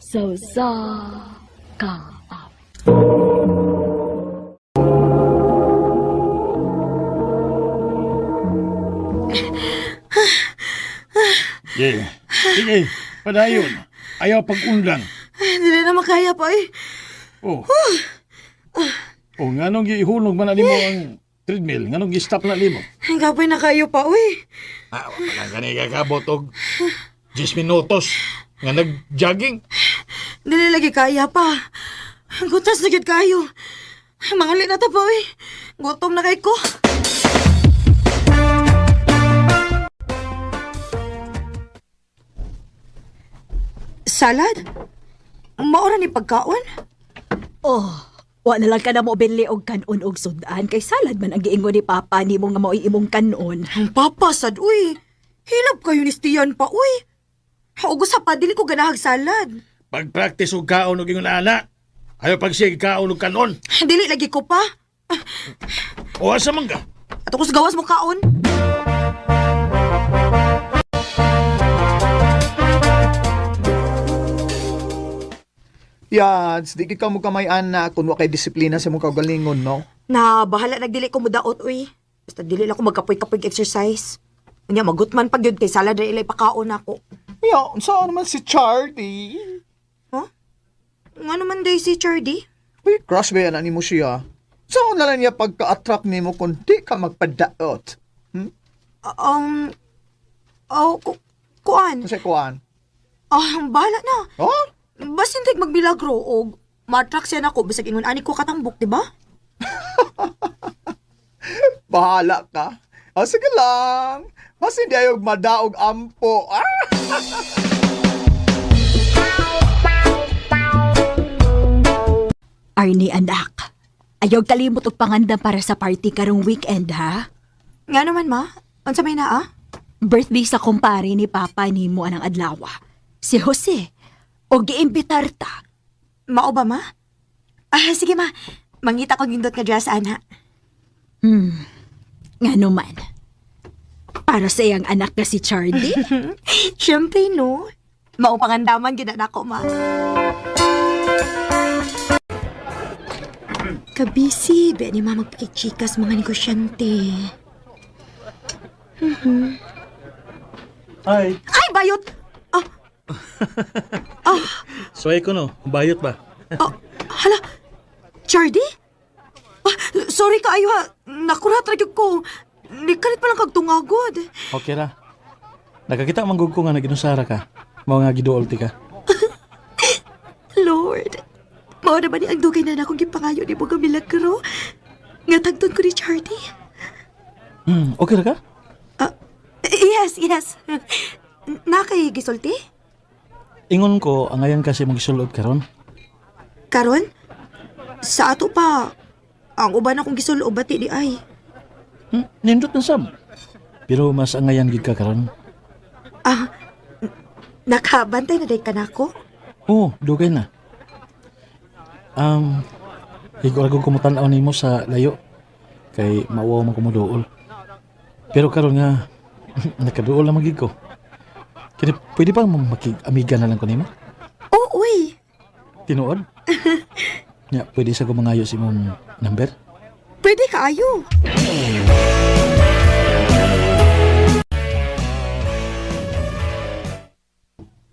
Sa usa ka awit. Sige. Sige, padayon. Ayaw pag-undang. Dili na makaya pa eh. Oh. Oh, nganong giihulog man na nimo ang treadmill? Nganong gi-stop na nimo? Ang kapoy na kayo pa, uy. Ah, wala gani kakabot og 10 minutos nga nag-jogging. Dili lagi kaya pa. Gutas na gyud kayo. Mangali na ta pa, uy. Gutom na kay ko. Salad? Maura ni pagkaon? Oh, wa na lang ka na mo binli og kanon og sudan kay salad man ang giingon ni Papa nimo nga mao'y imong kanon. Ang papa sad, uy. Hilab kayo ni Stian pa, uy. Haugos sa pa, dili ko ganahag salad. Pag-practice og kaon og ingon ana. Ayaw pagsige kaon og kanon. Dili lagi ko pa. O asa man ka? Ato ko sa gawas mo kaon. Yads, di ka mo kamay ana kung wa kay disiplina sa mong kaugalingon, no? Na bahala nagdili ko mudaot uy. Basta dili lang ko magkapoy-kapoy exercise. Unya magutman pag yun kay salad ra ilay pakaon ako. Ya, saan naman si Charlie? Huh? Nga naman day si Chardy? Uy, crush ba yan ani mo siya? Saan na lang niya pagka-attract nimo kung di ka magpadaot? Oh, kuan. Kasi kuan. Ah, bahala na. Oh? Basin tig magmilagro og ma-attract siya nako bisag ingon ani ko katambok, di ba? Bahala ka. O, sige lang. Mas hindi ayog madaog ampo. Ah! Arnie anak, ayaw kalimot og pangandam para sa party karong weekend ha. Nga naman ma, unsa may naa? Birthday sa kumpare ni Papa nimo anang adlaw. Si Jose. Og giimbitar ta. Mao ba ma? Ah, sige ma. Mangita ko gindot nga dress ana. Ngano man. Para sa iyang anak na si Charlie. Siyempre no. Mao pangandaman gid na nako ma. Kabisi, be ni ma magpakichikas mga negosyante. Ay, Ay, bayot! Ah, suway ko no. Bayot ba? ah, hala! Chardy? Ah, sorry kaayo ha. Nakurat ra gyud ko. Nikalit pa lang kag tungagod. Okay ra. Nakakita man gud ko nga naginusara ka. Mao nga giduol ti ka. Lord, mao na ba ni ang dugay na nakong gipangayo ni mo nga milagro? Nga tagton ko ni Chardy. Okay ra ka? Ah, yes, yes. Na kay gisulti? Ingon ko angayan kasi magisulob karon. Karon? Sa ato pa, ang uban akong gisulob bati di ay. Nindot na sab. Pero mas angayan gid ka karon. Ah, nakabantay na day ka nako? Oo, dugay na. Um, higo ra ko mutan-aw nimo sa layo kay mauwaw man ko moduol. Pero karon nga nakaduol na magig ko. Kini pwede pa makig-amiga na lang ko nimo? Oh, uy. Tinuod? Nya, pwede sa ko mangayo sa imong number? Pwede kaayo.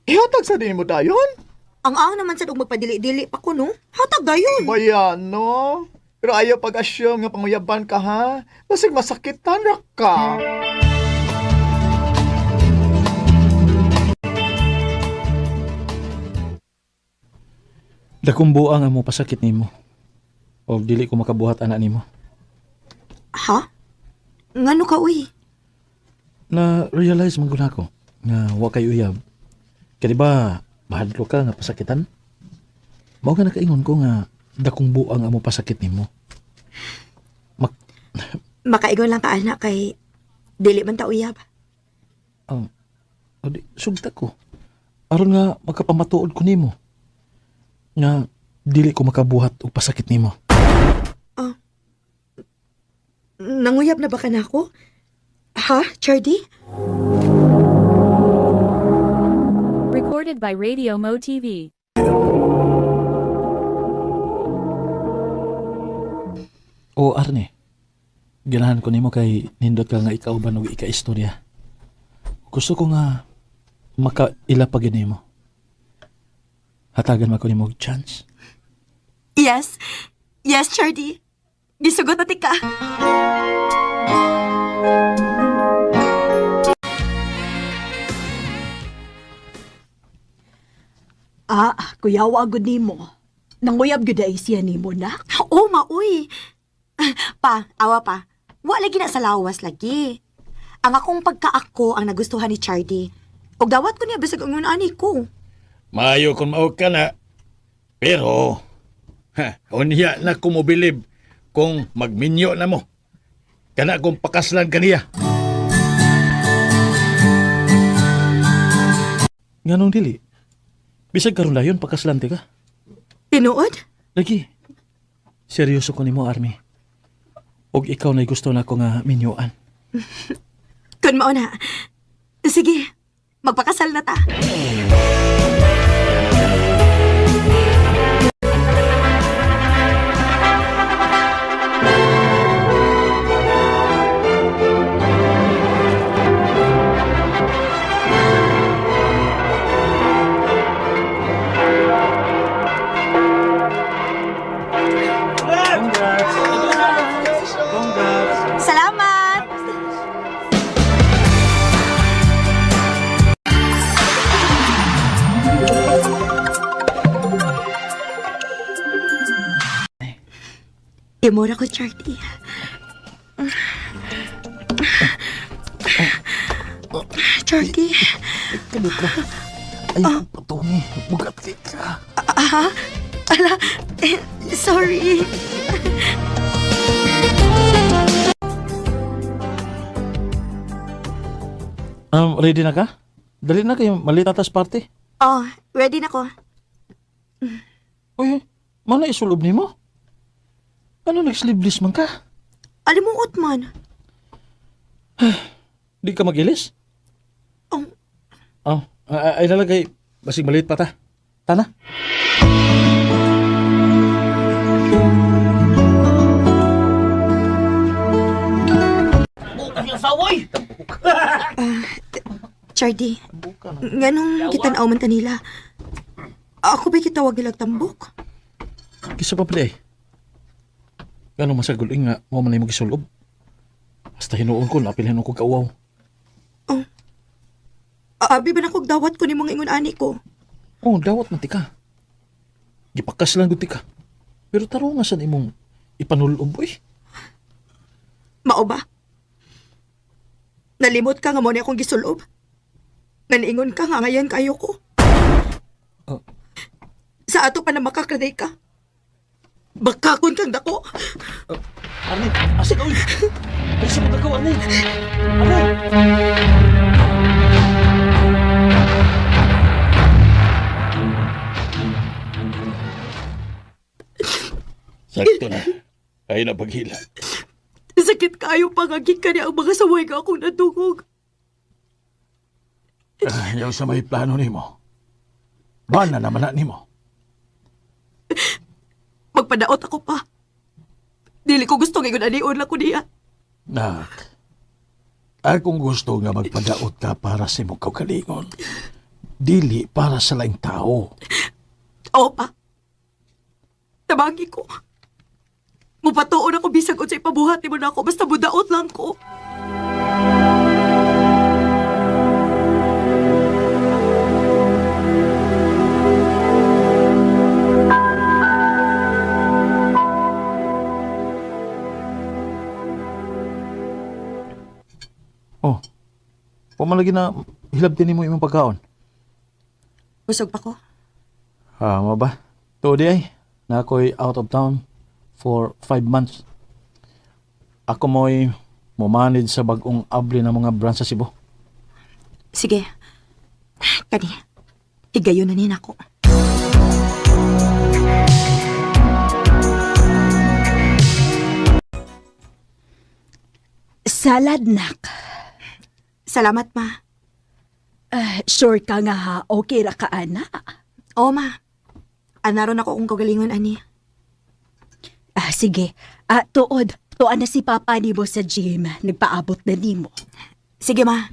Ihatag sa din mo dayon? Ang ang naman sad og magpadili-dili pa ko no. Hatag dayon. Bayan, no? Pero ayaw pag-assume nga panguyaban ka, ha? Basig masakitan ra ka. Dakong buang ang mo pasakit nimo. Og dili ko makabuhat ana nimo. Ha? Ngano ka uy? Na realize man gud ako nga wa kay uyab. Kay di ba mahadlo ka nga pasakitan? Mao nga nakaingon ko nga dakong buang ang mo pasakit nimo. Mak Makaigon lang ka anak kay dili man ta uyab. ang o di, sugta ko. Aron nga makapamatuod ko nimo. Nga dili ko makabuhat og pasakit nimo. Nanguyab na ba ka nako? Ha, Chardy? Recorded by Radio Mo TV. O Arne, ganahan ko nimo kay nindot ka nga ikaw ba og ika-istorya. Gusto ko nga makaila pa gid nimo. Hatagan man ko nimo og chance. Yes. Yes, Chardy. Gisugot na tika. Ah, kuyawa gud nimo. Nanguyab gyud ay siya nimo nak. Oh, maoy. Pa, awa pa. Wa lagi na sa lawas lagi. Ang akong pagkaako ang nagustuhan ni Chardy. Og dawat ko niya bisag ang ani ko. Maayo kung mao ka na. Pero, ha, unya na kumubilib kung magminyo na mo. Kana kung pakaslan kaniya. Nganong dili? Bisag karon dayon pakaslante ka. Tinuod? Lagi. Seryoso ko nimo, Army. Og ikaw na gusto na ko nga minyuan. Kun mao na. Sige, magpakasal na ta. Salamat! Timura ko, Charlie. Charlie. Kadot na. Ay, patungi. Bugat kay ka. Ah, ala, eh, sorry. Ready na ka? Dali na kayo, malita tas party. Oh, ready na ko. Uy, mana isulob nimo? Ano nag-sleeveless man ka? Alimuot man. Di ka magilis? Oh, Oh, ay, ay nalagay. Basig maliit pa ta. Tana. Chardy, nganong kitanaw man kanila? Ako ba'y kitawag nilang tambok? Kisa pa pala eh. Ganong masagul nga, mo man na yung gisulob. Basta hinuon ko, napilhin ko kauaw. Abi ba na kog dawat ko ni mga ingon ani ko? Oh, dawat man tika. Gipakas lang gud tika. Pero taro nga san imong ipanulob oy. Mao ba? Nalimot ka nga mo ni akong gisulob. Naniingon ka nga ngayon kayo ko. Oh. Sa ato pa na makakraday ka. Bakakon kang dako. Arne, asa ka oy? Ay sa mga Arne. Arne. Sakto na. Ay na paghila. Sakit kayo pangagin ka niya ang mga saway nga akong nadungog. Ah, yaw sa may plano nimo. Bana naman na nimo. Magpadaot ako pa. Dili ko gusto ngayon anion lang ko niya. Nak, akong gusto nga magpadaot ka para sa imong kaugalingon. Dili para sa laing tao. Oo pa. Tabangi ko. Mupatuon ako bisag unsay pabuhat nimo na ako basta budaot lang ko. Oh. Pumalagi na hilabtin nimo imong pagkaon. Busog pa ko. Ah, mo ba? Tuod di ay. Na ako'y out of town for 5 months. Ako mo'y mo-manage sa bagong abli ng mga branch sa Cebu. Sige. Kani. Higayon na ni nako. Salad nak. Salamat ma. Ah, sure ka nga ha, okay ra ka ana. Oo ma. Anaron ako kung kagalingon ani. Ah, sige. Ah, tuod. Tuan na si Papa nimo sa gym. Nagpaabot na nimo. Sige ma.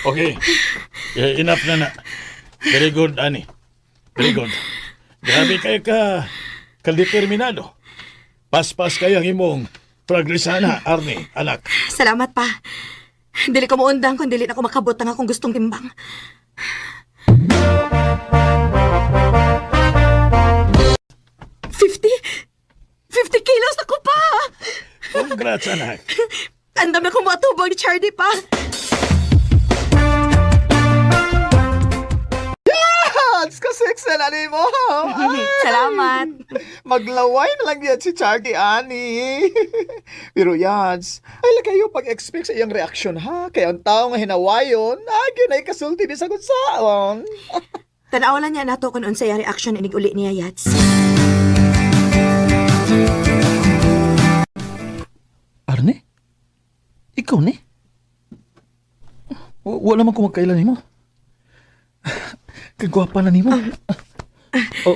Okay. Eh, enough na na. Very good, Ani. Very good. Grabe kayo ka kadeterminado. Paspas kayo ang imong progresana, Arnie, anak. Salamat pa. Dili ko muundang kung dili na ako makabot ang akong gustong timbang. 50? 50 kilos ako pa! Congrats, anak. Andam na kong matubang ni Charlie pa. Hans, ka-sexy na ni mo. Ay, Salamat. maglaway na lang yan si Charlie, ani. Pero Yans, ay lang kayo pag-expect sa iyang reaksyon ha. Kaya ang tao nga hinawayon, ay ginay kasulti bisag unsaon. Tanaw lang niya nato kung unsay ang reaction inig uli niya, Yats. Arne? Ikaw ni? Wala man ko magkailan nimo. Kagwapa na nimo. Oh,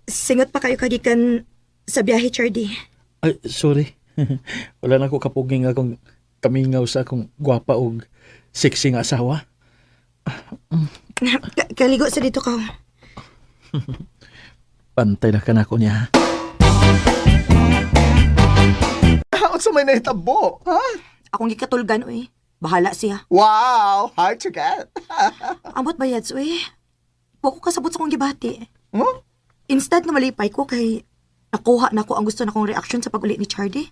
Singot pa kayo kagikan sa biyahe, Charlie. ay, sorry. Wala na ko kapuging akong kamingaw sa akong gwapa og sexy nga asawa. Kaligo sa dito ka. Pantay na ka na ako niya. ha? Unsa may nahitabo, ha? Akong gikatulgan, uy. Bahala siya. Wow, hard to get. Ambot ba, Yats, uy? Wa ko kasabot sa akong gibati. Huh? Instead na malipay ko kay nakuha na ko ang gusto na kong reaction sa pag-uli ni Charlie.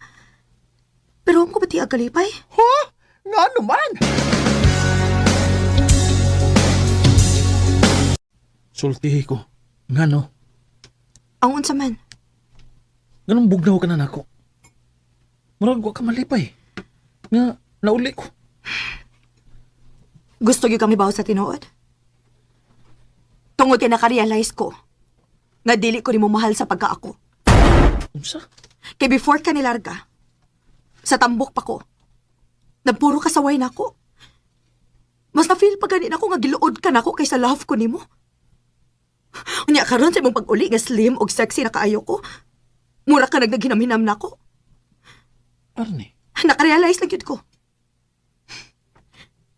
Pero ang ko ba ti agalipay? Huh? Nga naman. Sultihi ko. Nga no? Ang unsa man. Ganun bugnaw ka na nako. Murag wa ka malipay. Nga, nauli ko. Gusto gyud kami bawo sa tinuod? Tungod kay nakarealize ko nga dili ko nimo mahal sa pagka ako. Unsa? Kay before ka nilarga, sa tambok pa ko, nagpuro kasaway na ako. Mas na-feel pa gani nako nga giluod ka nako kaysa love ko nimo. Unya karon sa imong pag-uli nga slim og sexy na kaayo ko. Mura ka nagnaginamhinam nako. Arne, Nakarealize lang yun ko.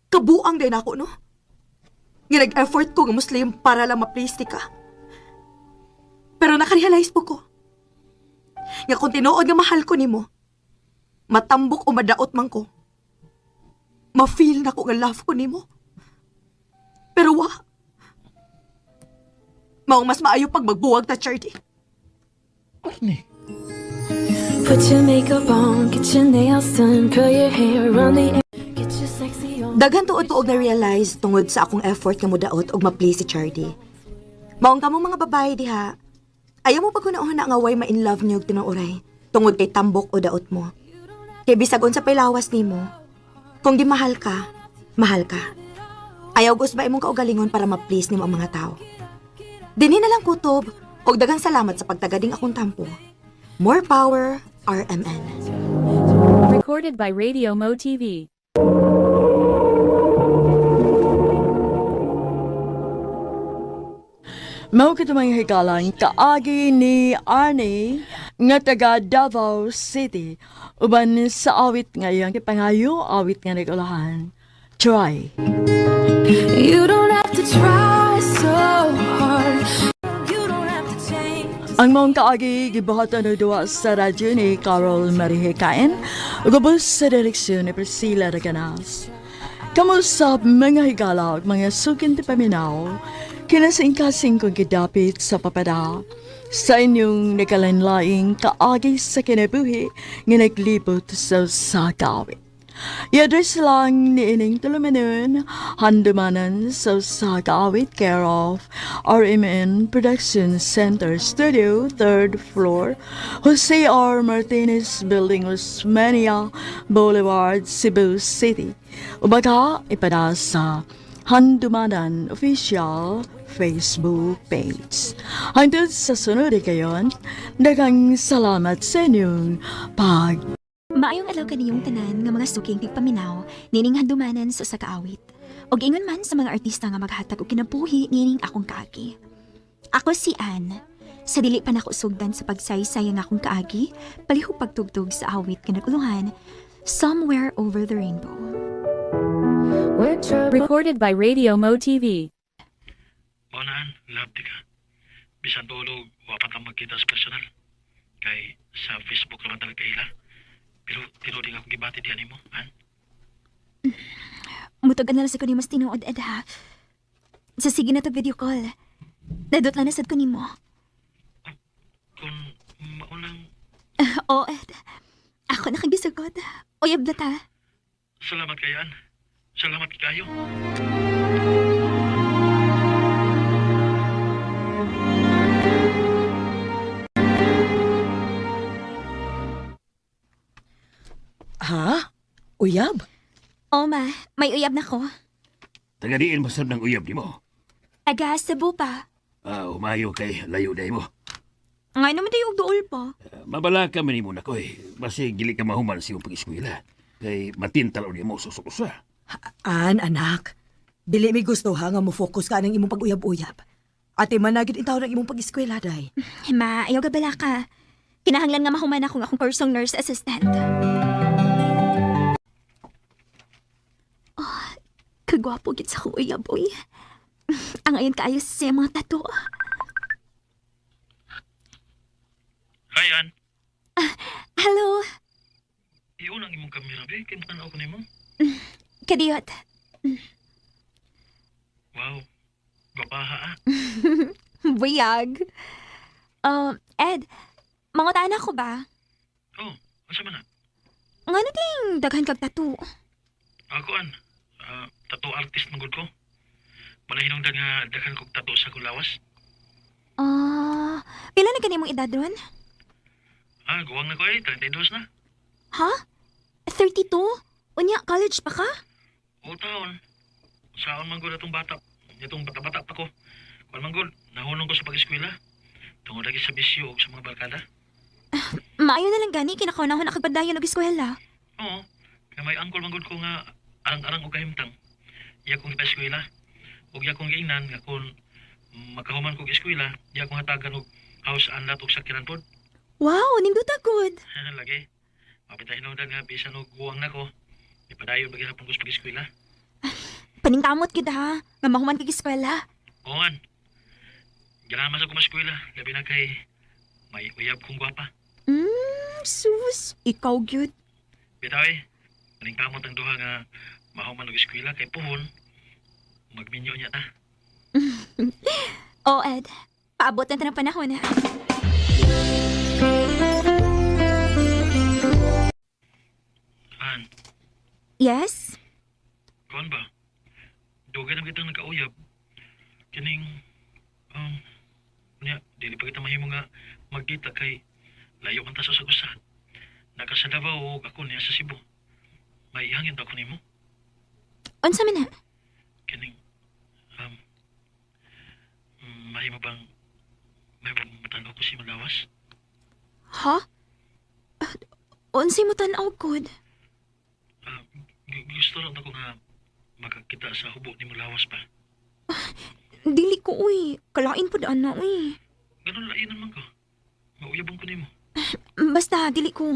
Kabuang din ako, no? Nga nag-effort ko nga Muslim para lang ma-please ni ka. Pero nakarealize po ko. Nga kung tinuod nga mahal ko nimo, matambok o madaot man ko, ma-feel na ko nga love ko nimo. Pero wa. Maong mas maayo pag magbuwag ta, Charlie. Arne. Put your makeup on, get your nails done, curl your hair, run the air, get your sexy on. Daghan tuod ko og na-realize tungod sa akong effort nga mudaot og ma-please si Charlie. Maong kamong mga babae diha. Ayaw mo paghunaon nga way ma-in love niyo og tinuoray tungod kay tambok o daot mo. Kay bisag unsa pay lawas nimo, kung gimahal ka, mahal ka. Ayaw gusba imong kaugalingon para ma-please nimo ang mga tao. Dinhi na lang kutob og daghang salamat sa pagtagading akong tampo. More power, RMN. Recorded by Radio Mo TV. Mao kito mga hikalang kaagi ni Arnie nga taga Davao City uban sa awit nga iyang gipangayo awit nga nagulahan. Try. You don't have to try so hard. You don't have to change. Ang maong kaagi gibuhatan og duwa sa radyo ni Carol Marihikain ug ubos sa direksyon ni Priscilla Reganas. Kamusap mga higala ug mga sukin ti paminaw, kinasingkasing kong gidapit sa papada sa inyong nakalanlaing kaagi sa kinabuhi nga naglibot sa usa ka awit. I-address lang ni ining tulumanon, handumanan sa usa ka awit care of RMN Production Center Studio, 3rd floor, Jose R. Martinez Building, Osmania Boulevard, Cebu City. Ubaga, ipada sa Handumanan Official Facebook page. Hangtod sa sunod kayon, daghang salamat sa inyong pag Maayong adlaw kaniyong tanan nga mga suking tigpaminaw nining handumanan sa usa ka awit. Og ingon man sa mga artista nga maghatag og kinabuhi niining akong kaagi. Ako si Anne. Sa dili pa nako sugdan sa pagsaysay ang akong kaagi, palihog pagtugtog sa awit nga nagulungan, Somewhere Over the Rainbow. Recorded by Radio Mo TV. Maunaan, love di ka. Bisan tulog, wa pa ta magkita sa personal. Kay sa Facebook naman talaga ila. Pero tinuod nga akong gibati diyan nimo, an? Mutag na lang sa ko ni mas tinuod, Ed, ha? Sa sige na to video call. Nadot lang na sad ko nimo. Kung maunang Oo, Ed. Ako na kang gisugot. Uyab na ta. salamat kay An. Salamat kayo. Ha? Uyab? Oo, ma. May uyab na ko. Tagadiin mo sab ng uyab nimo. Taga Cebu pa. Ah, umayo kay layo day mo. Nga naman tayo og duol pa. Ah, mabala ka man nimo na koy. Basi gili ka mahuman sa imong pag-eskwela. Kay matintal nimo sa usa. An, anak. Dili mi gusto ha nga mo-focus ka ng imong pag-uyab-uyab. Ate man na gyud intawon ang imong pag-eskwela day. Ma, ayaw gabala ka. Kinahanglan nga mahuman akong akong kursong nurse assistant. Oh, kagwapo gid sa akong uyab, uy. Ang ayon kaayo sa iyang mga tattoo. Hi, An. Hello, Iyon ang imong kamera, be. Kay mutanaw ko nimo. kadiyot. Wow. Gwapaha, ah. Buyag. Ed, mangutaan ako ba? Oh, unsa man na? Nga na ting daghan kag tattoo. Ako, An. Ah, tattoo artist man gud ko. Wala hinungdan nga daghan kog tattoo sa akong lawas. Ah, pila na gani mong edad ron? Ah, guwang na ko eh. 32 na. Ha? 32? Unya, college pa ka? O taon. Saan man gud atong bata? Itong bata-bata pa ko. Kuan man gud, nahunong ko sa pag-eskwela. Tungod lagi sa bisyo og sa mga barkada. Maayo na lang gani, kinakaunahon na kagpadayon og eskwela. Oo. Kaya may angkol man gud ko nga arang-arang og kahimtang. Iya kong ipa-eskwela. Ug iya kong giingnan nga kung makahuman kog eskwela, iya kong hatagan og house and lot og sakyanan pod. Wow, nindot good. Lagi. Mapit hinungdan nga bisan og guwang nako. Ipadayon ba gihapon ko sa pag-eskwela? Paningkamot gid ha, nga mahuman kag eskwela. Oo an. Ganahan sa ko eskwela, labi na kay may uyab kong gwapa. Sus, ikaw gyud. Bitaw eh, paningkamot ang duha nga mahuman og eskwela kay puhon magminyo niya ta. Oh, Ed, paabot na ta ng panahon ha. An, Yes? kuan ba? Dugay na kitang nagkauyab. Kining um nya dili pa kita mahimo nga magkita kay layo man ta sa usa. Naka sa Davao ug ako niya sa Cebu. May hangin ba ko nimo? Unsa man na? Kining um mahimo bang mahimo bang matanaw ko si Malawas? Ha? Ah, unsay mo tan-aw gud? Ah, gusto lang ako nga makakita sa hubo ni Malawas pa. Dili ko uy, kalain pud ana uy. Ganun lainan man ko. Mauyabon ko nimo. Basta dili ko.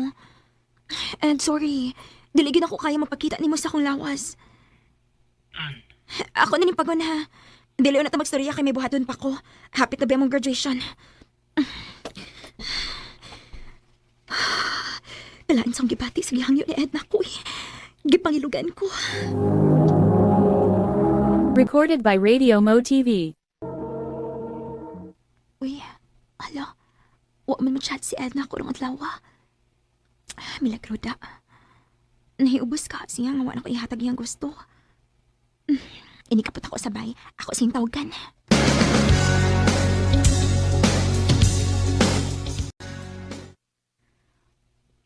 And sorry, dili gid ako kaya mapakita nimo sa akong lawas. An, Ako na ning pagon ha. Dili na ta magstorya kay may buhaton pa ko. Hapit na ba among graduation? Kalaan sa akong gibati sa gihangyo ni Edna ko eh. Gipangilugan ko. Recorded by Radio Mo TV. Uy, hala. Wa man mo chat si Edna ko rong adlaw. Milagro da. Nahiubos ka siya nga wa na ko ihatag iyang gusto. Inikapot ako sabay. Ako siyang tawagan.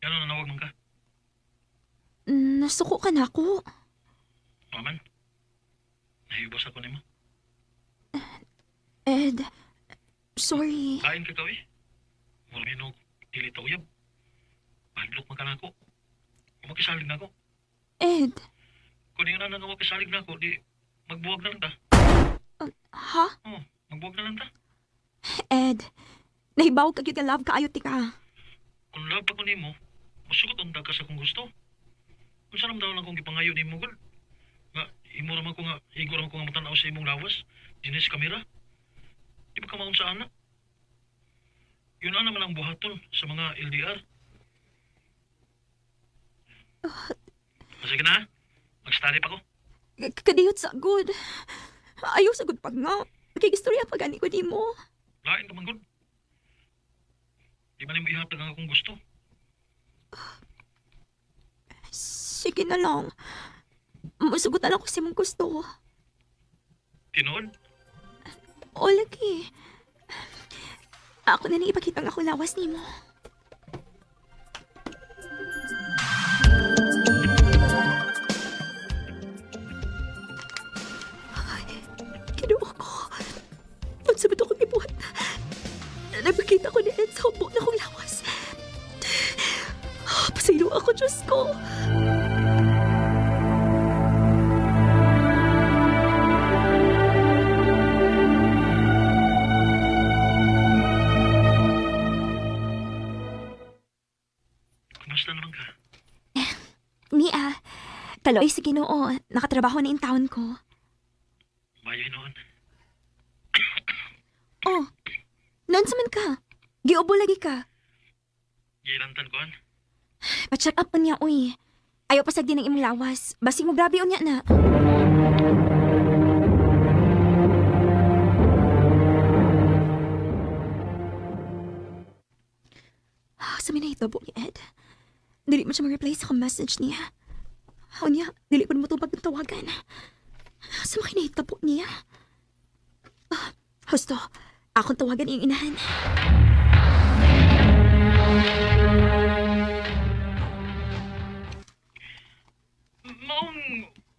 gano'n nanawag man ka? Nasuko ka na ako. Maman? Nahibos ako nimo. Ed, sorry. Kain ka kawi? Mura minog, dili ta uyab. Padlok man ka na ako. Kumakisalig na ako. Ed, Kung yung nanang makisalig na ako, di Magbuwag na lang ta. Ha? Oh, magbuwag na lang ta. Ed, nahibaw ka gyud nga love kaayo ti ka. Kung love pa ko nimo, musugot unta ka sa kung gusto. Unsa naman daw lang kung gipangayo nimo gud? Nga imo ra man ko nga igo ra man ko nga matan-aw sa imong lawas dinhi sa kamera. Di ba ka maon sa ana? Yun na naman ang buhaton sa mga LDR. Sige na, mag-study pa ko. Kadiyot sa good. Ayaw sa good pag nga. Kay istorya pa gani ko nimo. Lain ka man gud. Di man nimo ihatag ang akong gusto. Sige na lang. Musugot na lang ko sa imong gusto. Tinuod? O lagi. Ako na nang ipakita ang akong lawas nimo. Ay, Kinuha ko. Pagsabot akong ibuhat. Nagpakita ko ni Ed sa hubo na akong lawas. Pasaylo ako, Diyos ko. Kumusta naman ka? Mia, taloy sa Ginoo. Nakatrabaho na in town ko. Bayo noon. Oh, noon sa man ka. Giubo lagi ka. Gilantan ko an. Pa-check up unya, uy. Ayaw pasag din ang imong lawas. Basig mo grabe unya na. Ah, Sa minay ni Ed. Dili man siya mag-reply sa akong message niya. Unya, dili ko na mo tubag ng tawagan. Sa mga kinahitabo niya. Ah, husto, akong tawagan iyong inahan. Maong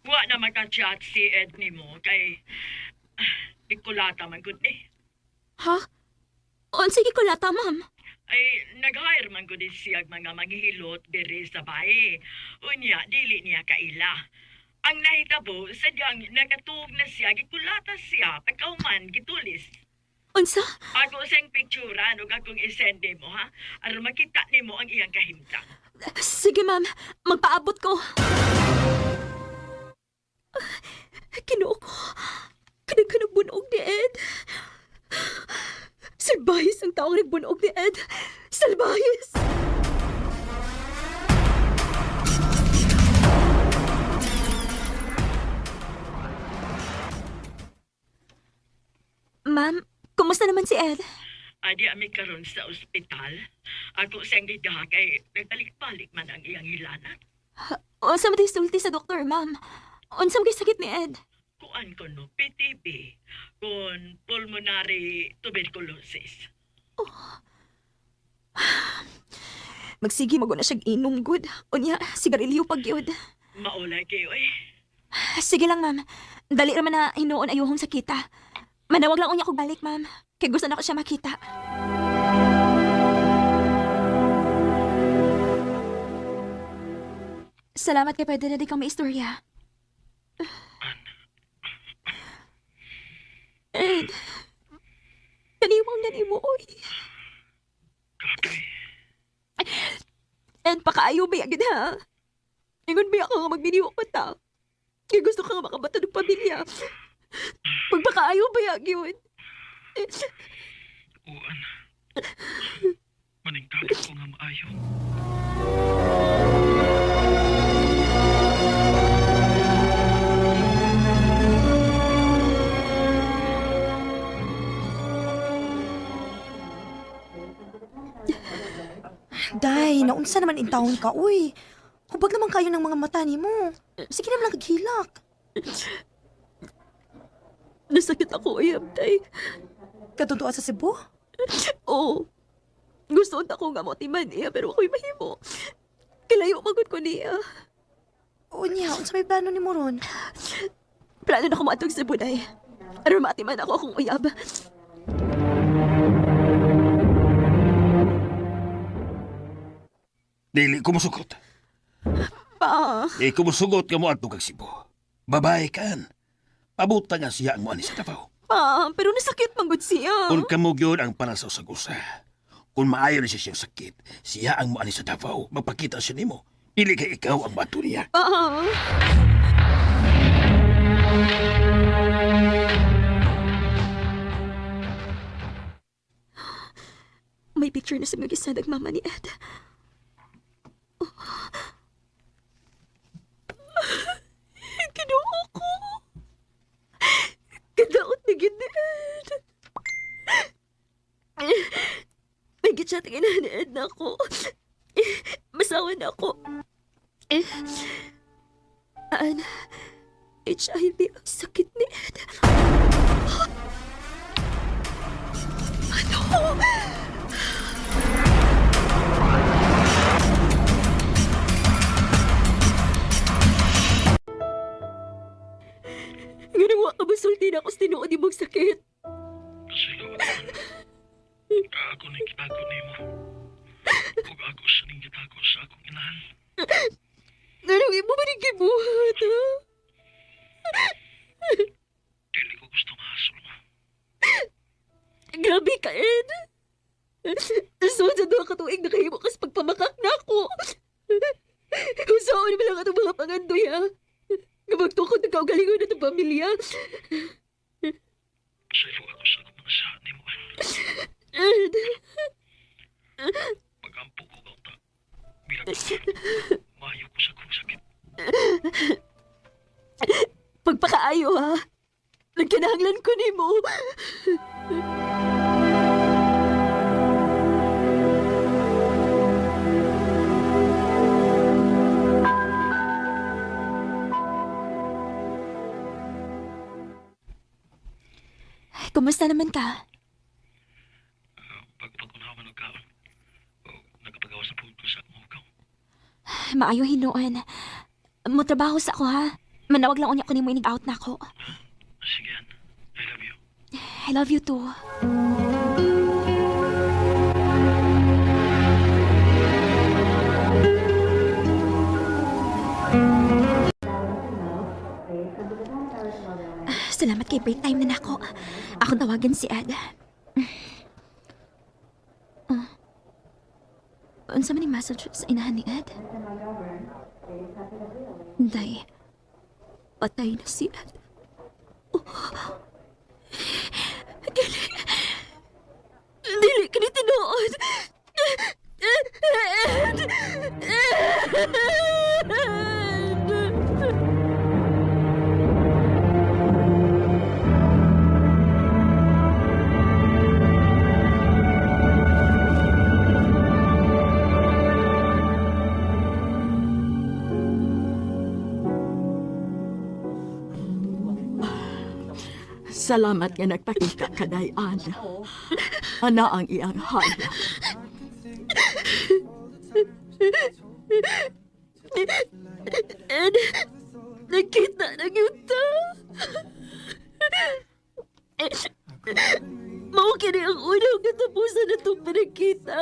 wa na magka-chat si Ed nimo kay ikulata man gud eh. Ha? Unsa gikulata, ma'am? Ay nag-hire man gud siya og mga manghihilot diri sa bahay. Unya dili niya kaila. Ang nahitabo sadyang nakatuog na siya gikulata siya pagkahuman gitulis. Unsa? Ako siyang picturean ug akong isend nimo ha aron makita nimo ang iyang kahimtang. Sige, ma'am. Magpaabot ko. Kinuo ko. Kanag bunog ni Ed. Salbahis ang taong nagbunog ni Ed. Salbahis! Ma'am, kumusta naman si Ed? Adi ami karon sa ospital. Ako siyang gidaha kay nagbalik-balik man ang iyang hilanat. Unsa man sulti sa doktor, ma'am? Unsa man sakit ni Ed? Kuan ko no PTB kun pulmonary tuberculosis. Magsige maguna siyag inom good. Unya, sigarilyo pag yun. Maulay kayo eh. Sige lang, ma'am. Dali raman na hinuon ayuhong sakita. Manawag lang unya kog balik, ma'am. Kay gusto na ko siya makita. Salamat kay pwede na di kang maistorya. Ed, kaniwang na nimo, oy. Grabe. And pakaayo ba agad ha? Ingon ba ako nga magbiniwa ko ta? Kaya gusto ka nga makabato ng pamilya. Magpakaayo ba yun? Uan. Maningkabot ko nga maayo. Day, naunsa naman in taon ka, uy. Hubag naman kayo ng mga mata nimo. Sige naman lang kaghilak. Nasakit ako, uyab, day. Katutuwa sa Cebu? Oo. Gusto unta ko nga mo timan niya, pero ako'y mahimo. Kilayo magod ko niya. O niya, unsa may plano nimo ron? Plano na kumatog sa Bunay. Aron matiman ako akong uyab. Dili ko musugot. Pa, Di ko musugot ka mo adto kag Cebu. Babae kan. Pabuta nga siya ang muani sa Davao. Pa, pero nasakit man gud siya. Kung kamo gyud ang para sa usag-usa. Kung maayo na siya siyang sakit, siya ang muani sa Davao. Magpakita siya nimo. Dili kay ikaw ang bato niya. Pa. May picture na sa mga gisad ang mama ni Ed. Oh. Ginoo ko. Kadaot ni gid ni Ed. May gitchat ang inahan ni Ed na ako. Masawa na ako. Eh, An, HIV ang sakit ni Ed. Ano? Ganun wa ka masulti na ako sa tinuod imong sakit. Pasilo Ako ni kitago nimo. Ug ako sa ning gitago sa akong inahan. Ganun imo man ang gibuhat, ha? Dili ko gusto mahasol mo. Grabe ka, Ed. Sud sa duha ka tuig nakahimo kas pagpamakak na ako. Usaon mo lang atong mga pangandoy, ha? Nga magtukod ng kaugalingon na itong pamilya. Pasilo ako sa akong mga saad nimo. Ed, Pagampo ko kaunta. Bilang maayo ko sa akong sakit. pagpakaayo, ha? Nagkinahanglan ko nimo. Kumusta naman ka? Pagpag-unawa man og kaon. O nagapagawas na pud ko sa akong hugaw. Maayo hinuon. Mo trabaho sa ako ha. Manawag lang unya ko nimo inig out na ako. Sige, Ann. I love you. I love you too. Salamat kay break time na nako. Akong tawagan si Ed. Ah. Unsa man ni message sa inahan ni Ed? Day, patay na si Ed. Dili. Dili ka ni tinuod. Ed! Ed! Salamat nga nagpakita ka, Dayan. Ana ang iyang hayag. Ed! Nagkita na yun ta. Mao kini ang unang katapusan na itong pinagkita.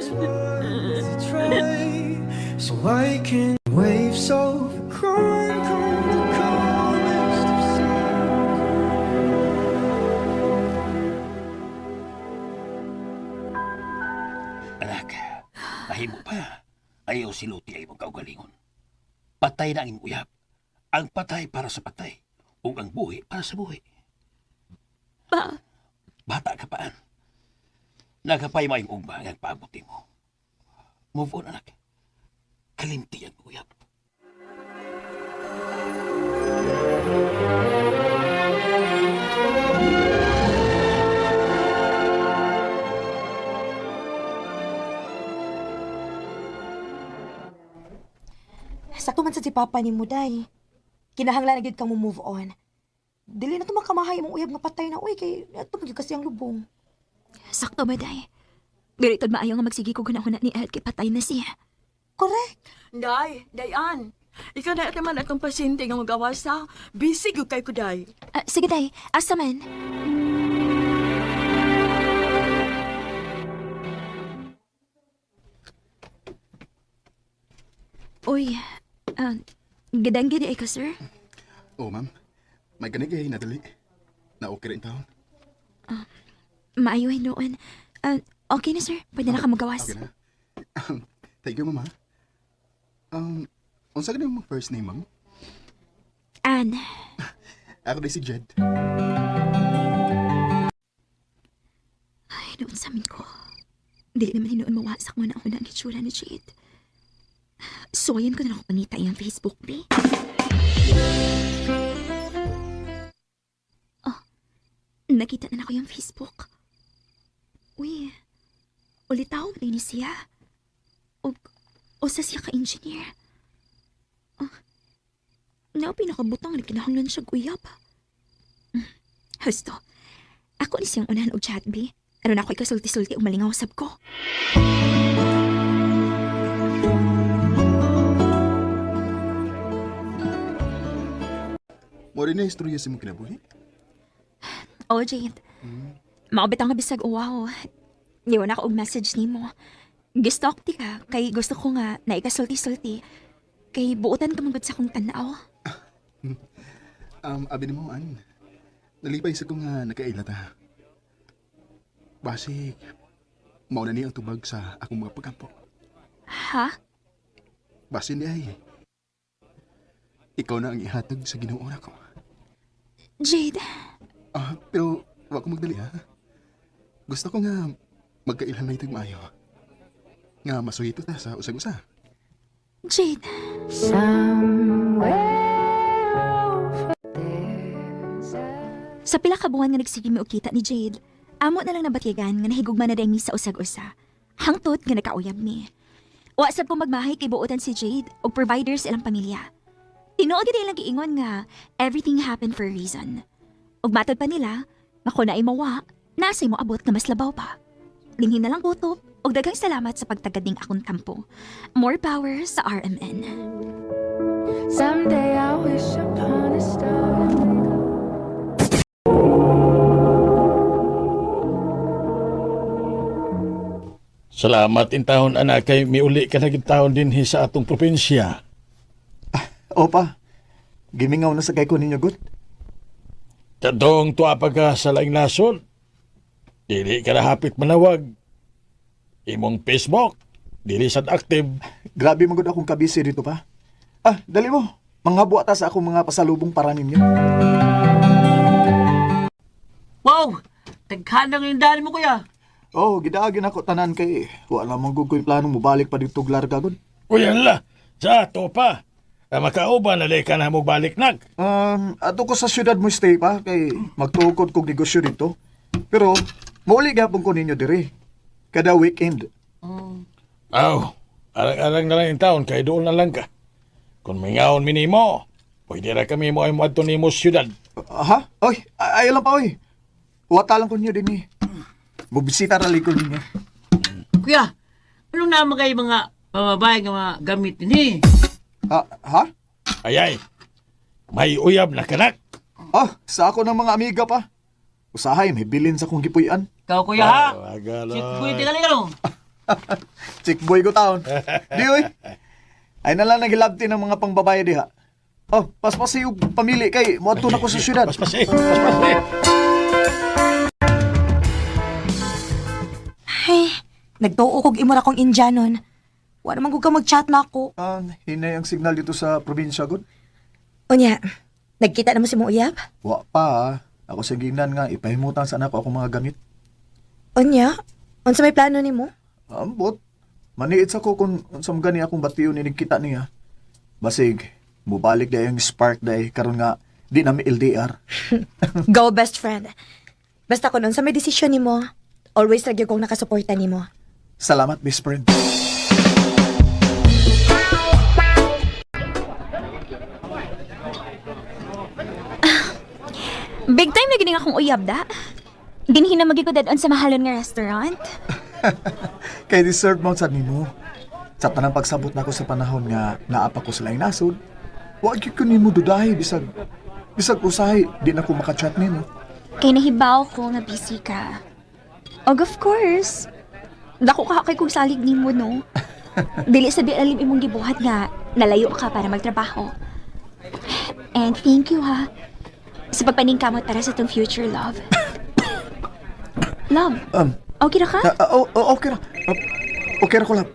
To try, so I can wave so crime come the calmest of seas. Anak, mahimo pa. Ayaw siluti ay mong kaugalingon. Patay na ang imong uyab. Ang patay para sa patay. Ug ang buhi para sa buhi. Pa, Bata ka paan. Nagapay mo ang ugma nga paabot mo. Move on, anak. Kalimti ang uyab. Sakto man sa si Papa ni mo, day. Kinahanglan na gyud kang mo move on. Dili na to makamahay imong uyab nga patay na uy kay ato man gyud kasi ang lubong. Sakto ba, day? Dili tod maayo nga magsige ko gunahuna ni Ed kay patay na siya. Correct. Day, Dayan. Ikaw na naman atong pasyente nga magawasa. Busy gyud kay ko, Day. Ah, sige, day. Asa man? Uy, gadang gid ay ka, sir. Oh, ma'am. May ganig eh, nadali. Na okay rin taon. Maayo noon. Okay na, sir. Pwede na ka magawas. Okay na. Thank you, ma'am. Ha? Unsa gani mong first name, ma'am? Ann, Ako di si Jed. ay, noon sa amin ko. Dili naman hinuon mawasak mo na ako na ang itsura ni Jade. So, ayan ko na lang ako pangita iyang Facebook, be. Oh, nakita na ako yung Facebook. Uy, ulitaw man ni siya. Og, usa siya ka-engineer. Oh, na pinakabutang na kinahanglan siya uyab. Husto, ako ni siyang unahan og chat, be. Aron ako ikasulti-sulti og malingaw sab ko. Mo rin na istorya sa imong kinabuhi. Oh, Jade. Maubit ang bisag uwaw. Niwan ako og message nimo. Gusto ko ti ka, kay gusto ko nga na ikasulti-sulti. Kay buotan ka manggod sa akong tanaw. Abi nimo an. Nalipay sa ko nga nakaila ta. Basig, mao na ni ang tubag sa akong mga pagkampo. Ha? Basin di ay. Ikaw na ang ihatag sa Ginoo nako. Jade, Ah, pero wa ko magdali ha. Gusto ko nga magkailhan na itag maayo. Nga masuyito ta sa usag-usa. Jade. Sa pila ka buwan nga nagsige mi og kita ni Jade, amo na lang nabatyagan nga nahigugma na mi sa usag-usa. Hangtod nga nakauyab mi. Wa sad ko magmahay kay buotan si Jade og provider sa ilang pamilya. Tinuod gid ilang giingon nga everything happened for a reason. Ug matod pa nila, nga kung naay mawa, nasa'y moabot nga mas labaw pa. Linghin na lang kutob ug daghang salamat sa pagtagad ning akong tampo. More power sa RMN. Someday I wish upon a star. Salamat in taon anak kay miuli ka na gid taon dinhi sa atong probinsya. Opa, gimingaw na sa kay ko ninyo, good. Kadong tuwa pa ka sa laing nasod. Dili ka na hapit manawag. Imong Facebook, dili sad active. Grabe man gud akong kabisi dito pa. Ah, dali mo. Manghabwa ta sa akong mga pasalubong para ninyo. Wow! Taghan lang yung daan mo, kuya. Oh, gidaagin ako tanan kay wala man gud ko'y plano mobalik pa dito larga gud. Uy, hala, sa ato pa. Ah, makauban na ka na mo balik nag. Ato ko sa syudad mo stay pa kay magtukod kog negosyo dito. Pero mauli gapon ko ninyo diri. Kada weekend. Aw, arang-arang na lang yung taon kay doon na lang ka. Kung may ngaon minimo, pwede ra kami mo ay moadto nimo syudad. Ha? Oy, ay lang pa oy. Wata lang ko ninyo din eh. Mubisita ra likod ninyo. Kuya, ano naman kayo mga pamabay nga mga gamit ni? Ha? Ha? Ayay, may uyab na kanak. Ah, sa ako ng mga amiga pa. Usahay, may bilin sa kong gipuy-an. Ikaw, kuya, ha? Agaloy. Sit kuya, tingali ka, no? Chick boy ko taon. Di oy. Ay na lang nagilabti ng mga pangbabae diha. Oh, paspas yung pamili kay moadto na ko sa syudad. Paspas eh, paspas eh. Ay, nagtuo kog imo ra kong Indianon. Wa naman gud ka mag-chat na ako. Hinay ang signal dito sa probinsya gud. Unya, nagkita na mo si mong uyab? Wa pa. Ah. Ako sa gingnan nga ipahimutan sa anak ko akong mga gamit. Unya, unsa may plano nimo? Ambot. Maniit sa ko kung unsa man gani akong bation inig kita niya. Basig, mubalik day ang spark day karon nga di na mi LDR. Go best friend. Basta kung unsa may desisyon nimo, always ra gyud kong nakasuporta nimo. Salamat, best friend. Big time na gining akong uyab da. Dinhi na magigudad on sa mahalon nga restaurant. Kay deserve mo sad nimo. Sa tanang pagsabot nako sa panahon nga naa pa ko sa laing nasod, wa gyud ko nimo dudahi bisag bisag usahay di na ko maka-chat nimo. Kay nahibaw ko nga busy ka. Og of course, dako ka kay kog salig nimo no. Dili sa di alim imong gibuhat nga Nalayo ka para magtrabaho. And thank you ha sa pagpaningkamot para sa tong future love. Love, okay ra ka? Okay ra. Okay ra ko, love.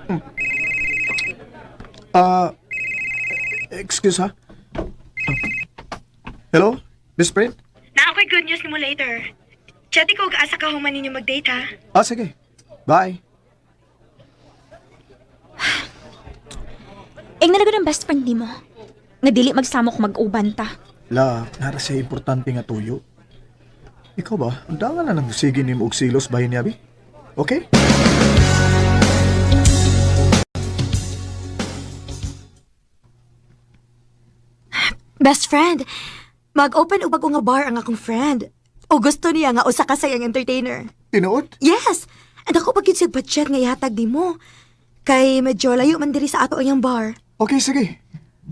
Mm. Ah, excuse ha? Hello, Miss Friend? Na ako'y good news nimo later. Chat ko og asa ka human ninyo mag-date ha. Ah, sige. Bye. Ing nalago ng best friend nimo. Nga dili magsamo kung mag-uban ta. La, nara siya importante nga tuyo. Ikaw ba? Ang dangan na nang sige nimo og silos bahin niya, bi? Okay? Best friend, mag-open og bago nga bar ang akong friend. O gusto niya nga usa ka sayang entertainer. Tinuod? Yes! And ako pag sa budget nga ihatag nimo. Kay medyo layo man diri sa ato ang iyang bar. Okay, sige.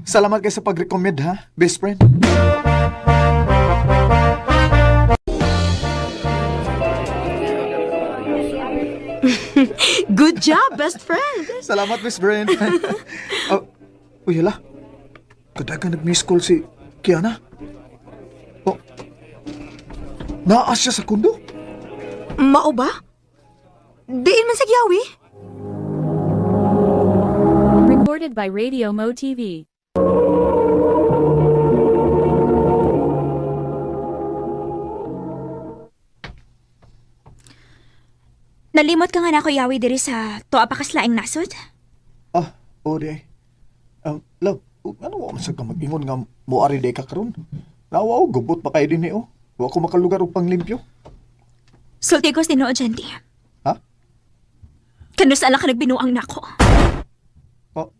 Salamat kay sa pag-recommend ha, best friend. Good job, best friend! Salamat, best friend. Oh, uy, hala. Kadaga nag-miss call si Kiana. Oh, naa siya sa kundo? Mao ba? Diin man sa giyawi. Recorded by Radio Mo TV. Nalimot ka nga na ako yawi diri sa tuwa pa kaslaing nasod. Ah, o di ay. Love, ano wa man sa ka mag-ingon nga moari di ka karon? Nawa o, gubot pa kayo din eh, oh. Wa ko makalugar og panglimpyo. Sulti ko tinuod, Jandy. Ha? Kanus ala ka nagbinuang nako. Oh.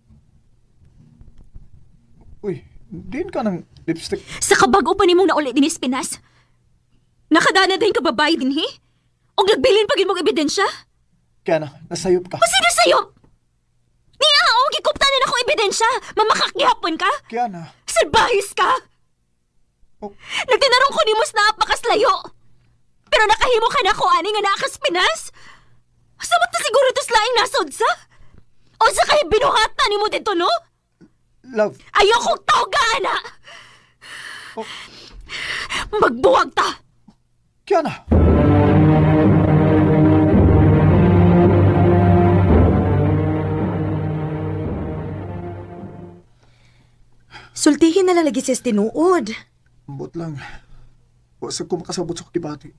Uy, din ka ng lipstick. Sa kabago pa nimong nauli dinis Pinas. Nakadana din ka babae din, he? Og nagbilin pa gid mong ebidensya? Kaya na, nasayop ka. O sino sa'yo? Niya, o gikupta na akong ebidensya. Mamakakihapon ka? Kaya na. Salbahis ka! Oh. Nagtinarong ko nimo sa napakaslayo. Pero nakahimo ka na ko ani nga naakas Pinas. Samot na siguro to laing nasod sa? O sa kay binuhatan nimo dito, no? Love, Ayokong tawga, ana! Oh. Magbuwag ta! kaya na. Sultihin na lang lagi siya sa tinuod. Ambot lang. Wa sa ko makasabot sa kibati.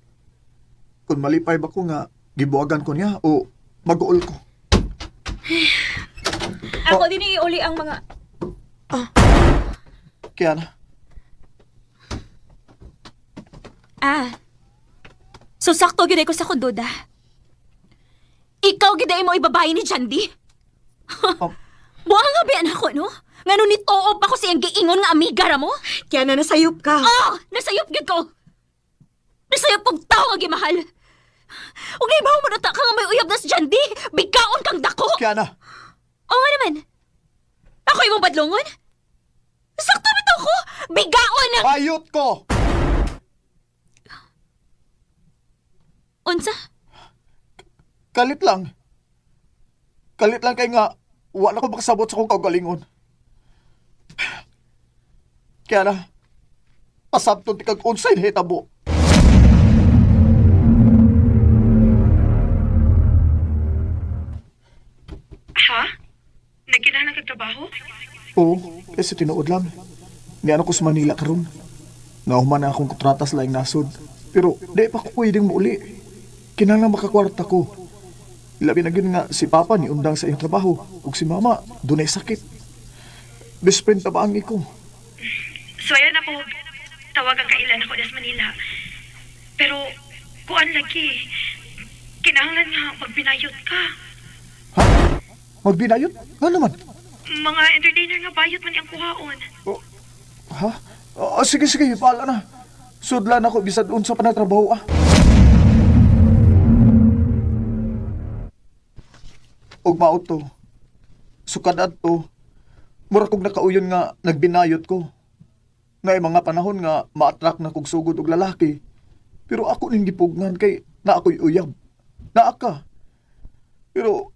Kung malipay ba ko nga, gibuwagan ko niya o mag-uol ko. Ako din iuli ang mga... Kaya na. Ah. So sakto gyud ko sa kunduda. Ikaw gyud ay mo ibabae ni Jandy. Buang nga ba ako, no? Ngano ni tuob pa ko siyang giingon nga amiga ra mo? Kaya na nasayop ka. Ah! Nasayop gyud ko! Nasayop kong tao nga gimahal! Ug naibaw mo na ta ka nga may uyab na si Jandy! Bigkaon kang dako! Kaya na. Oo nga naman. Ako imong badlongon? Sakto bitaw ko! Bigaon ang... Ayot ko! Unsa? Kalit lang. Kalit lang kay nga, wala ko makasabot sa kong kaugalingon. Kaya na, pasabton ti kag unsay hitabo. Ha? Nagkinahanglan kag trabaho? Oo, kasi tinuod lang. Niano ko sa Manila karon. Nahuman na akong kontrata sa laing nasod. Pero di pa ko pwedeng muuli. Kinahanglan makakwarta ko. Labi na gyud nga si Papa ni undang sa iyong trabaho ug si Mama dunay sakit. Best friend ta ba ang iko? So ayan ako, tawagan kailan ako des Manila. Pero kuan lagi. Kinahanglan nga magbinayot ka. Ha? Magbinayot? Nga naman? Mga entertainer nga bayot man ang kuhaon. Oh, ha? Oh, sige, sige, bahala na. Sudlan ako bisag unsa pa na trabaho ah. Og mao to. Sukad adto. Mura kog nakauyon nga nagbinayot ko. Ngay mga panahon nga ma-attract na kog sugod og lalaki. Pero ako ning gipugnan kay naa ko'y uyab. Naa ka. Pero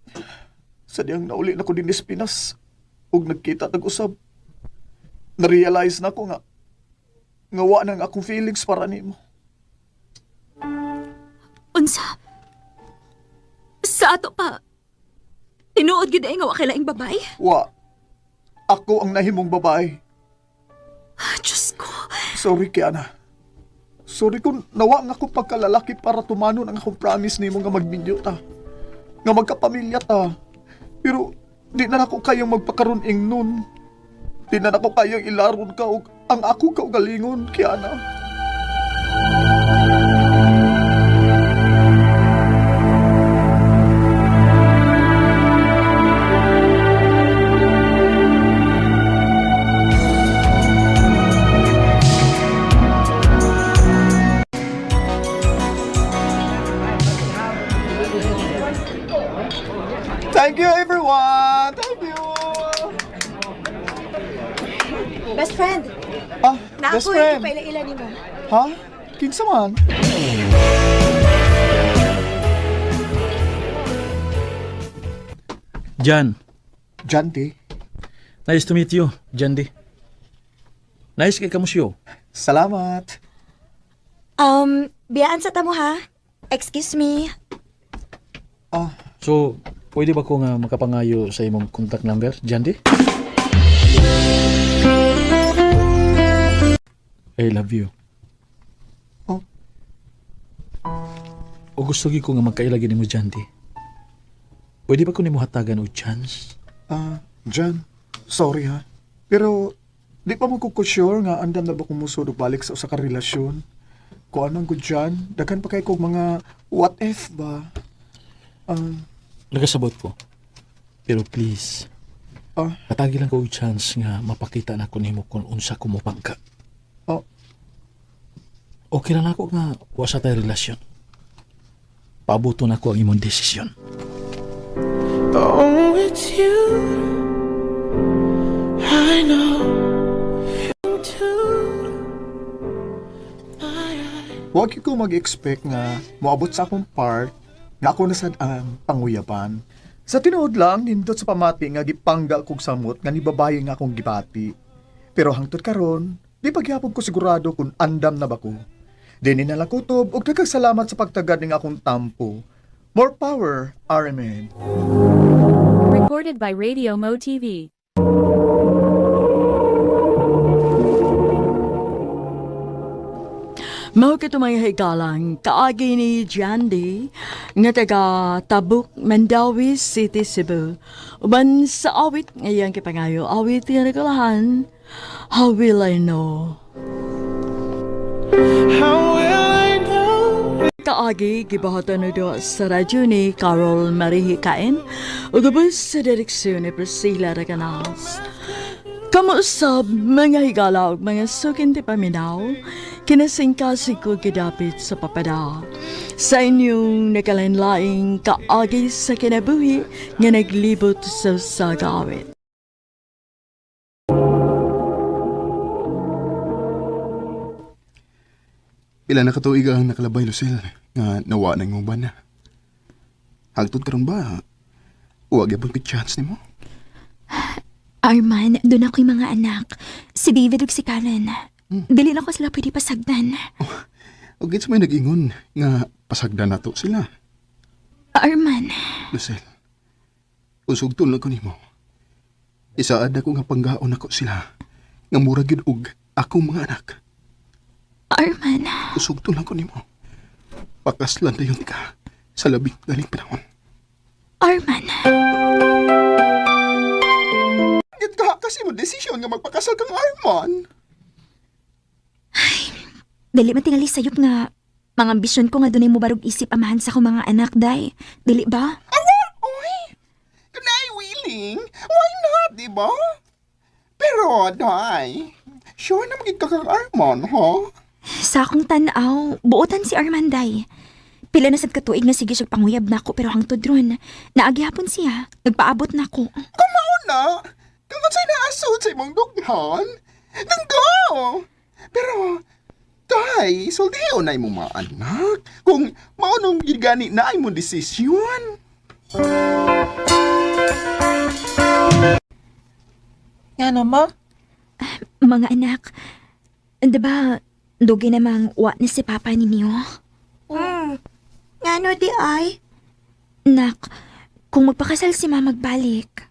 sa diyang nauli na ko din Pinas. Ug nagkita tag usab. Na-realize na ko nga nga wa nang akong feelings para nimo. Unsa? Sa ato pa, tinuod gid ay nga wa kay laing babae? Wa. Ako ang nahimong babae. Ah, Diyos ko. Sorry, Kiana. Sorry kung nawa nga akong pagkalalaki para tumanon ang akong promise nimo nga magminyo ta. Nga magkapamilya ta. Pero di na nako kayang magpakaroon ing nun. Di na nako kayang ilaron ka og ang ako kaugalingon, Kiana. Thank you, everyone! Thank you! Best friend. Ah, Na best ako friend. paila-ila nimo. Ha? Kinsa man? Jan. Janti. Nice to meet you, Jandy. Nice kay kamusyo. Salamat. Biyaan sa tamo ha. Excuse me. Ah. So, pwede ba ko nga makapangayo sa imong contact number, Jandy? I love you. Oh. O gusto gyud ko nga magkaila gyud nimo, Jandy. Pwede ba ko nimo hatagan og chance? Ah, Jan, sorry ha. Pero di pa mo ko ko sure nga andam na ba kung musod og balik sa usa ka relasyon. Kung anong good Jan, daghan pa kay kog mga what if ba? Nagasabot ko. Pero please, Ah. hatagi lang ko og chance nga mapakita na ko nimo kung unsa ko mopangka. Oh. Okay na nako nga wa sa tay relasyon. Pabuto na ko ang imong desisyon. Oh, it's you. I know. Too. Huwag ko mag-expect nga moabot sa akong part nga ako na sad ang panguyaban. Sa tinuod lang, nindot sa pamati nga gipangga kog samot nga ni babaye nga akong gibati. Pero hangtod karon, di pagyapon ko sigurado kung andam na ba ko. Dini na lang kutob ug daghang salamat sa pagtagad ning akong tampo. More power, RMN. Recorded by Radio Mo TV. Mao kato mga higalang kaagi ni Jandy nga taga Tabuk, Mandawi City, Cebu. Uban sa awit ngayang kipangayo, awit nga nagulahan, How Will I Know? How will I know? Kaagi gibahatan na do sa radyo ni Carol Marie Hikain ug ubos sa direksyon ni Priscilla Recanals. Kamuusab mga higala ug mga sukin ti paminaw, kinasingkasig ko gidapit sa papada. Sa inyong nakalanlaing kaagi sa kinabuhi nga naglibot sa sagawit. Pila na katuig ang nakalabay, Lucille, nga nawa na imong bana. Hagtod karon ba, huwag yapon ko chance nimo. Arman, doon ako'y mga anak. Si David ug si Karen. Dili na ko sila pwede pasagdan. O gits may nag-ingon nga pasagdan nato sila. Arman, Lucille, usugtol na ko nimo. Isaad na ko nga panggaon nako sila. Nga mura gyud og akong mga anak. Arman, Usugtol na ko nimo. Pakaslan na yun ka sa labing daling panahon. Arman. Git ka kasi mo desisyon nga magpakasal kang Arman. Dili man tingali sayop nga mga ambisyon ko nga dunay mo barog isip amahan sa akong mga anak, day. Dili ba? Awa, oy! Kunay willing, why not, di ba? Pero, day, sure na magiging ka kang Arman, ha? Sa akong tan-aw, buotan si Arman, day. Pila na sad katuig na sige siya panguyab nako pero hangtod ron. Naagyapon siya, nagpaabot nako. Kumao na! Kung sa'y naasod sa imong dughan, then go! Pero, day, sultiho na imong mga anak. Kung maunong gigani na imong desisyon. Nga no, ma? Mga anak, di ba, dugi namang wa ni si Papa ninyo? Ngano di ay? Nak, kung magpakasal si Mama magbalik,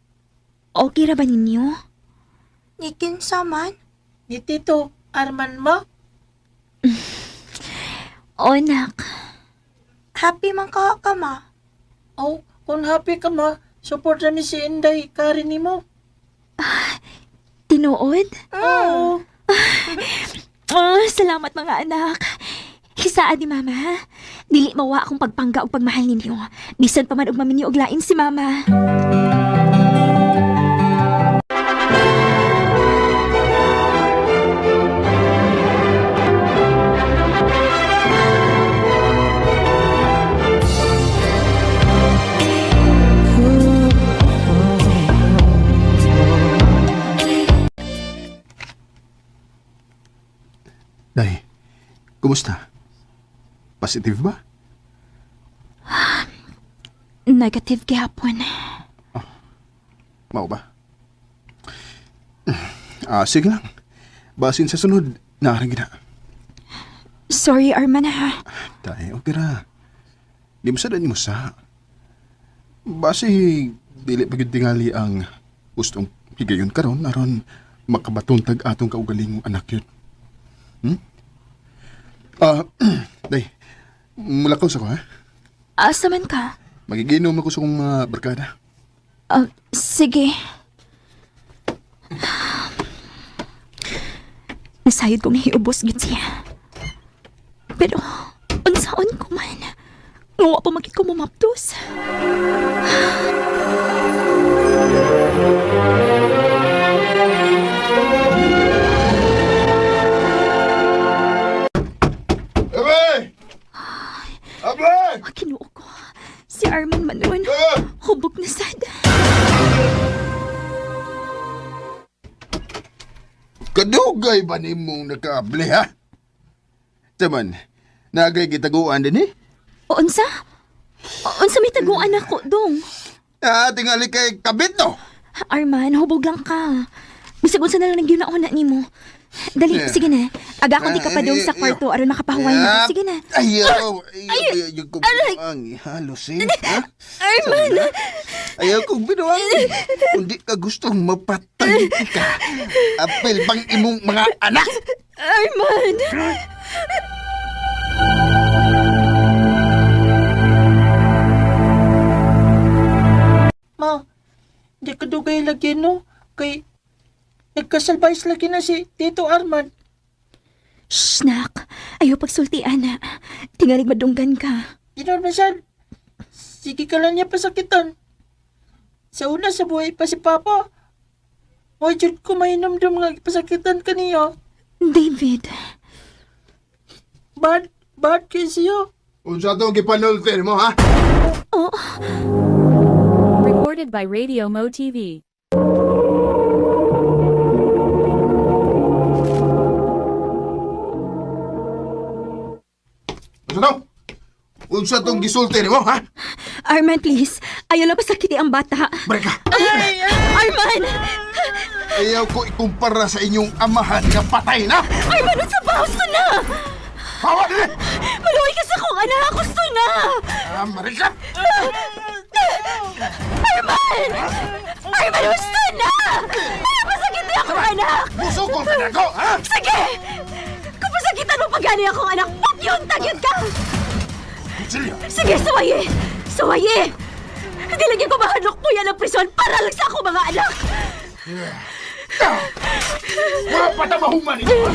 okay ra ba ninyo? Ni kinsa man? Ni Tito Arman, ma? O, nak. Happy man ka ka, ma. Oh, kung happy ka, ma, support na mi si Inday, kari nimo. Tinuod? Oo. Oh, salamat mga anak. Hisaad ni Mama, ha? Dili mawa akong pagpangga og pagmahal ninyo. Bisan pa man og maminyo og lain si Mama. Day, kumusta? Positive ba? Negative gihapon. Mao ba? Ah, sige lang. Basin sa sunod, naarang gina. Sorry, Arman, ha? Day, okay ra. Di mo sa mo sa. Basi, dili pa gyud tingali ang gustong higayon karon aron makabatuntag atong kaugalingong anak yun. Ah, day, mulakaw sa ko ha. Asa man ka? Magiginom ako sa kong mga barkada. Ah, sige. Nasayod kong nahiubos gid siya. Pero, unsaon ko man. Ngawa pa magit ko mamaptos. Abe! Abe! Ah, Kinuo ko. Si Arman man nun. Hubog na sad. Kadugay ba nimong nakaabli, ha? Taman, nagay gitaguan din eh. O, unsa? O, unsa may taguan ako, dong? Ah, tingali kay kabit no. Arman, hubog lang ka. Bisag unsa na lang ang ginauna nimo. Dali, Yeah. sige na. Aga akong di ka pa dong sa kwarto aron makapahuway na. Sige na. Ayaw, ayaw, ayaw ko binuang halos eh. Ha? Arman! Ayaw kong binuang. Kung di ka gustong mapatay ka, apil bang imong mga anak? Arman! Ma, di ka dugay lagi, no? Kay, nagkasalbais lagi na si Tito Arman. Shh, nak. Ayaw pagsulti, ana. Tingalig madunggan ka. Tinuod man sad. Sige ka lang niya pasakitan. Sa una sa buhay pa si Papa. Mo jud ko mahinomdom nga pasakitan kaniya. David, Bad, bad kay siya. Unsa tong gipanulti mo, ha? oh, Recorded by Radio Mo TV. Unsa to? Unsa tong gisulti nimo, ha? Arman, please. Ayaw lang pasakiti ang bata. Barka. Arman! Ayaw ko ikumpara sa inyong amahan nga patay na. Arman, unsa ba? Gusto na! Hawa dili! Maluwi ka sa akong anak! Gusto na! Ah, Marikat! Arman! Arman, gusto na! Ayaw pasakiti akong anak! Musukol ka na ko, ha? Sige! Kung pasakitan mo pa gani akong anak, patyon tagyod ka! Kutsilyo! Sige, suwaye! Suwaye! Hindi lagi ko mahadlok po yan ang prison para lang sa akong mga anak! Mga patamahuman ninyo, ha?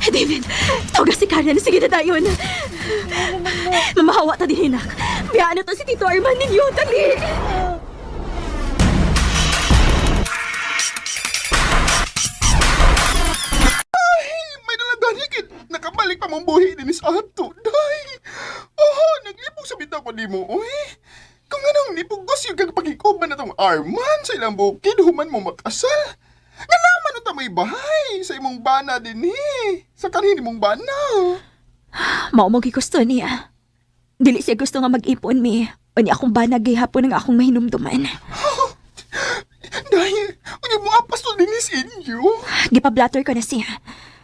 David, tawaga si Karen. Sige na tayo na. Mamahawa ta din, hinak. Biyaan na to si Tito Arman ninyo. Dali! May nalagan higit. Nakabalik pa mong buhi din sa ato, day. Oh, naglibog sa bitaw ko di mo, oy. Kung anong nipugos yung kag pagikuban na tong arman sa ilang bukid, human mo makasal. Nga naman ta may bahay sa imong bana din eh. Sa kanhin imong bana. Mao mo gusto niya. Dili siya gusto nga mag-ipon mi. Unya akong banag gihapon ang akong mahinumduman. Day, Naa pa dinhi sa inyo. Gipablatter ko na siya.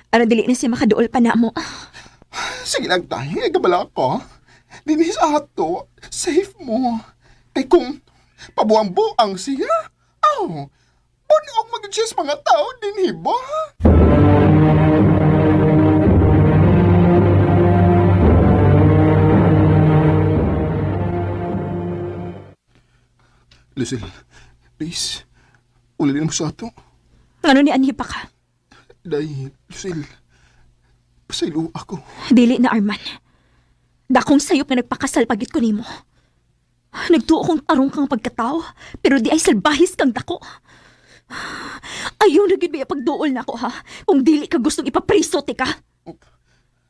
Aron dili na siya makaduol pa na mo. Sige lang tayo, ay kabala ko. Dinhi sa ato, safe mo. Kay kung pabuang-buang siya, aw, bunog mag mga tao dinhi ba? Lucille, please, ulilin mo sa ato. Ngano ni anhi pa ka? Dahil, Lucille, pasaylo ako. Dili na, Arman. Dakong sayop nga nagpakasal pagit ko nimo. Nagtuo kong tarong kang pagkatao, pero di ay salbahis kang dako. Ayaw na gid ba pagduol na ako ha, kung dili ka gustong ipapriso ti ka.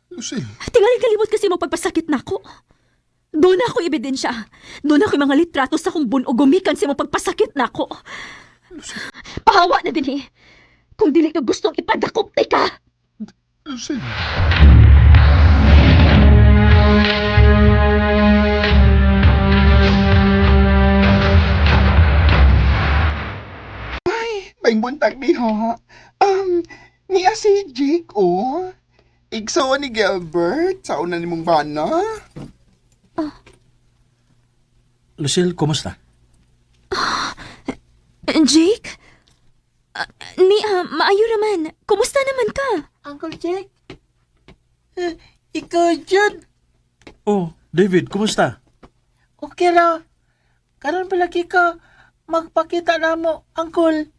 Lucille. Tingali kalimot kasi mo pagpasakit nako. Doon ako ebidensya. Doon ako mga litrato sa akong bunog gumikan sa imong pagpasakit nako. Pahawa na din eh. Kung dili ka gustong ipadakop ti ka. Lucille. Ay, may buntag ni ho. Niya si Jake, oh. Igsawa ni Gilbert sa una ni mong bana. Lucille, kumusta? Jake? Ni, maayo raman. Kumusta naman ka? Uncle Jake? Eh, ikaw, Jud. Oh, David, kumusta? Okay ra. Karon palagi ka magpakita na mo, Uncle.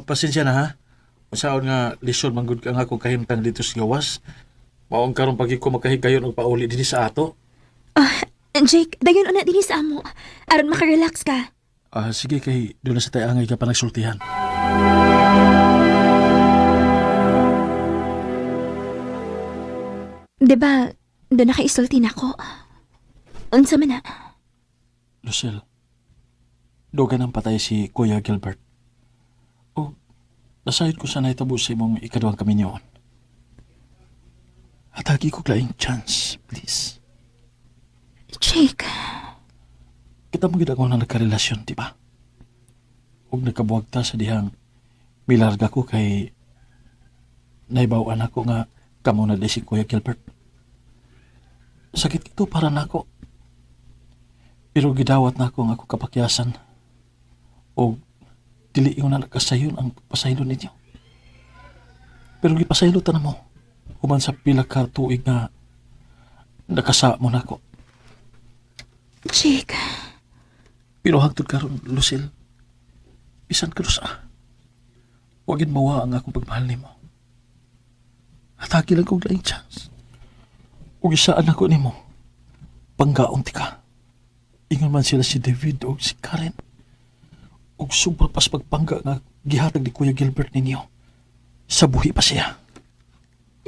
Pasensya na ha. Usaon nga lisod manggod ka nga akong kahimtang dito sa gawas. Maong karon pagi ko makahigayon og pauli dinhi sa ato. Jake, dayon una dinhi sa amo. Aron makarelax ka. Sige kay doon na sa tayangay ka pa nagsultihan. 'Di ba? Doon nakaisulti na ako. Unsa man na? Lucille, dugan ang patay si Kuya Gilbert. O, nasayod ko sa nahitabo sa imong ikaduhang kaminyoon. Hatagi ko laing chance, please. Jake, Kita mo gid ako na nagkarelasyon, di ba? Ug nagkabuwag ta sa dihang milarga ko kay naibaw-an ako nga kamo na di si Kuya Gilbert. Sakit ito para nako. Pero gidawat nako ang ako kapakyasan. O dili yung na nakasayon ang pagpasaylo ninyo. Pero gipasaylo ta na mo. Human sa pila ka tuig nga nakasa mo nako. Jake. Pero hangtod karon, Lucille, bisan ka sa. Wagin mawa ang akong pagmahal nimo. Hatagi lang kong laing chance. Ug isaan ako nimo. Panggaon ti ka. Ingon man sila si David o si Karen. Ug sobra pas pagpangga nga gihatag ni Kuya Gilbert ninyo. Sa buhi pa siya.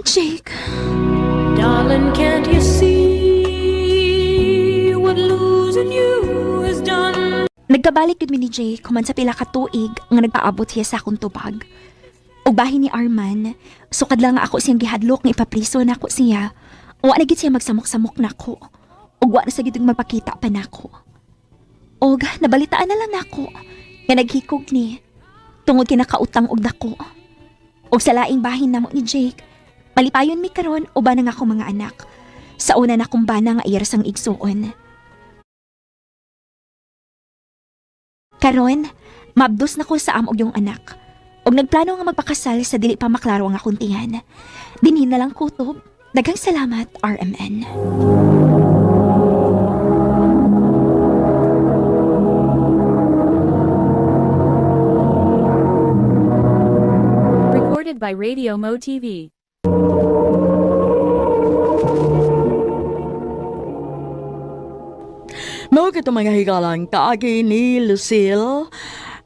Jake. Darling, can't you see what losing you has done? Nagkabalik gid mi ni Jake human sa pila ka tuig nga nagpaabot siya sa akong tubag. Ug bahin ni Arman, sukad lang nga ako siyang gihadlok nga ipapriso nako siya. Wa na gid siya magsamok-samok nako. Ug wa na sa gid magpakita pa nako. Og nabalitaan na lang nako nga naghikog ni tungod kinakautang og dako. Og sa laing bahin namo ni Jake, malipayon mi karon uban ang akong mga anak. Sa una na akong bana nga iyar sang igsuon. Karon, mabdos na ko sa amog yung anak. Og nagplano nga magpakasal sa dili pa maklaro ang akong tiyan. Dinhi na lang kutob. Daghang salamat, RMN. Recorded by Radio Mo TV. Mao kito mga higalang kaagi ni Lucille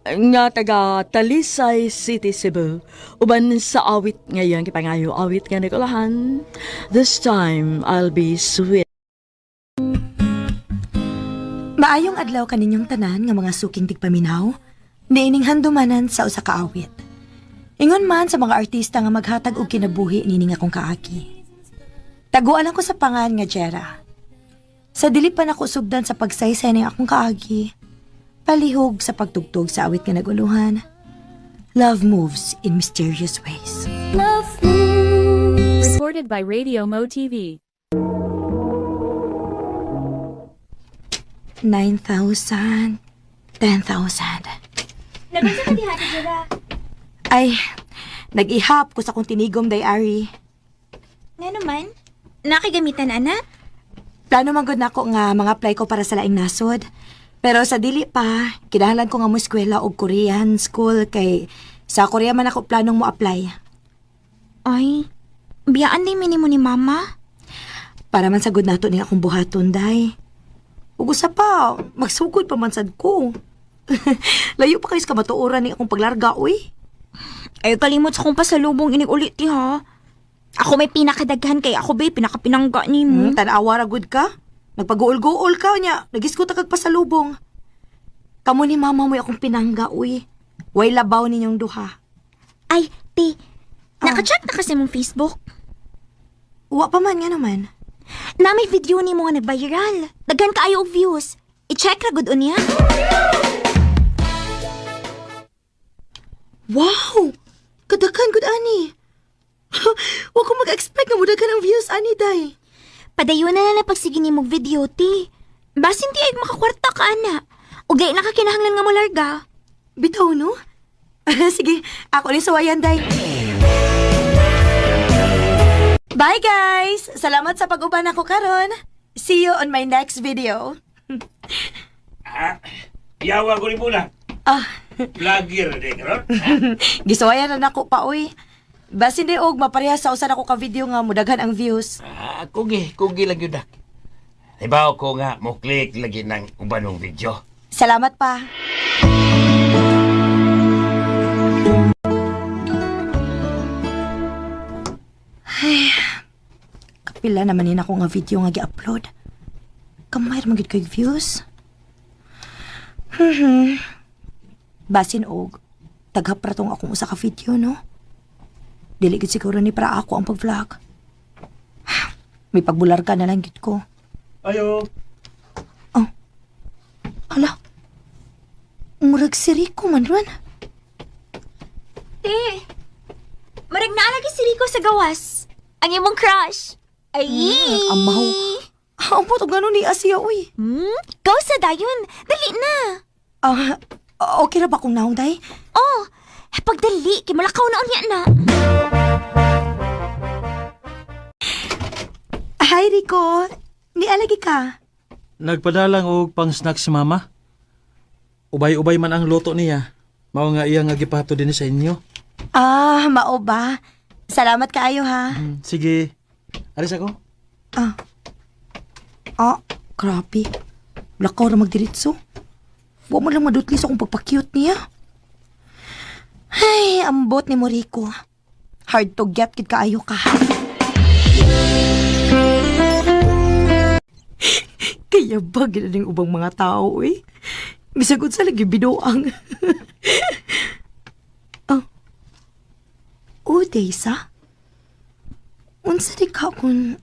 nga taga Talisay City, Cebu. Uban sa awit ngayon kipangayo awit nga Nikolahan. This time I'll be sweet. Maayong adlaw kaninyong tanan nga mga suking tigpaminaw, niining handumanan sa usa ka awit. Ingon man sa mga artista nga maghatag og kinabuhi nining akong kaaki. Taguan ako sa pangan nga Jera. Sa dili pa nako sugdan sa pagsaysay ning akong kaagi, palihog sa pagtugtog sa awit nga naguluhan. Love moves in mysterious ways. Love moves. Recorded by Radio Mo TV. 9,000, 10,000. Nagunsa ka diha, Jera? Ay, nag-ihap ko sa akong tinigom, diary. Nga naman. Nakigamitan, ana? Plano man gud nako nga mga apply ko para sa laing nasod. Pero sa dili pa, kinahanglan ko nga mo eskwela og Korean school kay sa Korea man ako planong mo apply. Ay, biyaan din minimo ni mama. Para man sagud nato ni akong buhaton, day. Ug usa pa, magsugod pa man sad ko. Layo pa kayo sa kamatuoran ni akong paglarga, uy. Ay, kalimot sa kong pasalubong inig ulit, ti, ha? Ako may pinakadaghan kay ako, be, pinakapinangga ni mo. Tanawa ra gud ka. Nagpaguol-guol ka niya. Nagisgot kag pasalubong. Kamo ni mama mo akong pinangga, uy. Way labaw ninyong duha. Ay, ti, naka-chat na kasi mong Facebook. Wa pa man nga naman. Na may video ni mo nga nag-viral. Daghan kaayo og views. I-check ra gud unya. Wow! Kadaghan gud ani. Wa ko mag-expect nga mudaghan ang views ani day. Padayon na lang na pagsige nimo og video, ti. Basin ti ay makakwarta ka ana. Ug dili na ka kinahanglan nga molarga. Bitaw no? Sige, ako ni suwayan day. Bye guys! Salamat sa pag-uban ako karon. See you on my next video. Ah, yawa ko ni muna. Ah, Vlogger din, karon. gisuwayan na nako pa oy. Basin di og mapareha sa usa nako ka video nga mudaghan ang views. Ah, kugi, kugi lang yun dak. Ibaw ko nga, mo click lagi ng ubanong video. Salamat pa. Ay, kapila naman yun ako nga video nga gi-upload. Kamay ra man gyud ko'y views. Basin og, taghap ra tong akong usa ka video, no? Dili gyud siguro ni para ako ang pag-vlog. May pagbular ka na lang gyud ko. Ayo. Hala. Murag si Rico man ron. Ti, marag naalagi si Rico sa gawas. Ang imong crush. Ay! Amaw. Ang puto gano'n ni Asia, uy. Go sa dayon. Dali na. Ah, okay ra ba kung naong, day? Oh, pagdali, kay malakaw na unya na. Hi, Rico. Nialagi ka. Nagpadalang og pang snack si mama. Ubay-ubay man ang luto niya. Mao nga iya nga gipato din sa inyo. Ah, mao ba? Salamat kaayo, ha? Sige. Alis ako. Ah. Ah, grabe. Lakaw ra magdiritso. Wa mo lang madutli sa akong pagpa-cute niya. Ay, ambot ni Rico. Hard to get kid kaayo ka. Kaya ba ginaning ubang mga tao, eh? Bisag sa lagi binuang. Oh. Oh, Desa. Unsa di ka kung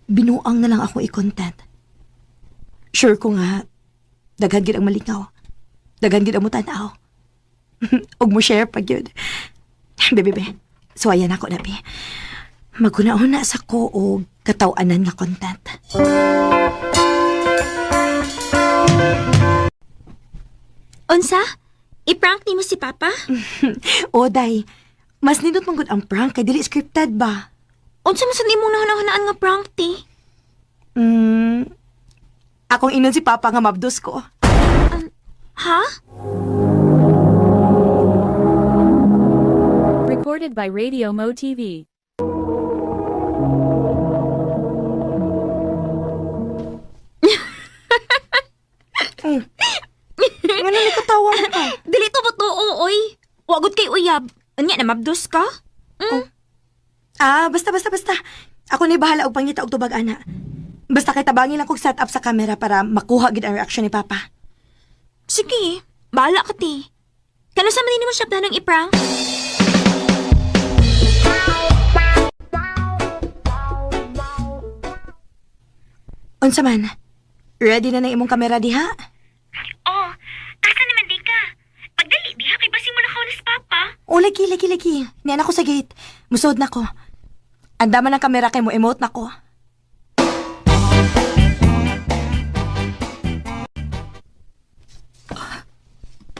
binuang na lang ako i-content. Sure ko nga, daghan gid ang malingaw. Daghan gid ang mutanaw. Ug mo share pa gyud. Bebe, be. So ayan ako na, be. Maguna-una sa ko og kataw-anan nga content. Unsa? I-prank nimo si Papa? O, day. Mas nindot man gud ang prank kay dili scripted ba? Unsa man sad imong nahunahunaan nga prank ti? Akong inon si Papa nga mabdos ko. Ha? Recorded by Radio Mo TV. Ngano ni katawa mo ka? Dili to totoo, oy. Wagod kay uyab. Unya na mabdos ka? Ah, basta basta basta. Ako ni bahala og pangita og tubag ana. Basta kay tabangi lang kog set up sa camera para makuha gid ang reaction ni Papa. Sige, bahala ka ti. Kano sa man mo siya planong i-prank? Unsa man? Ready na na imong kamera diha? Oh, asa naman di ka? Pagdali diha kay basin mo lakaw ni si Papa. O, lagi, lagi, lagi. Niyan ako sa gate. Musod na ko. Andaman ng kamera kay mo emote na ko.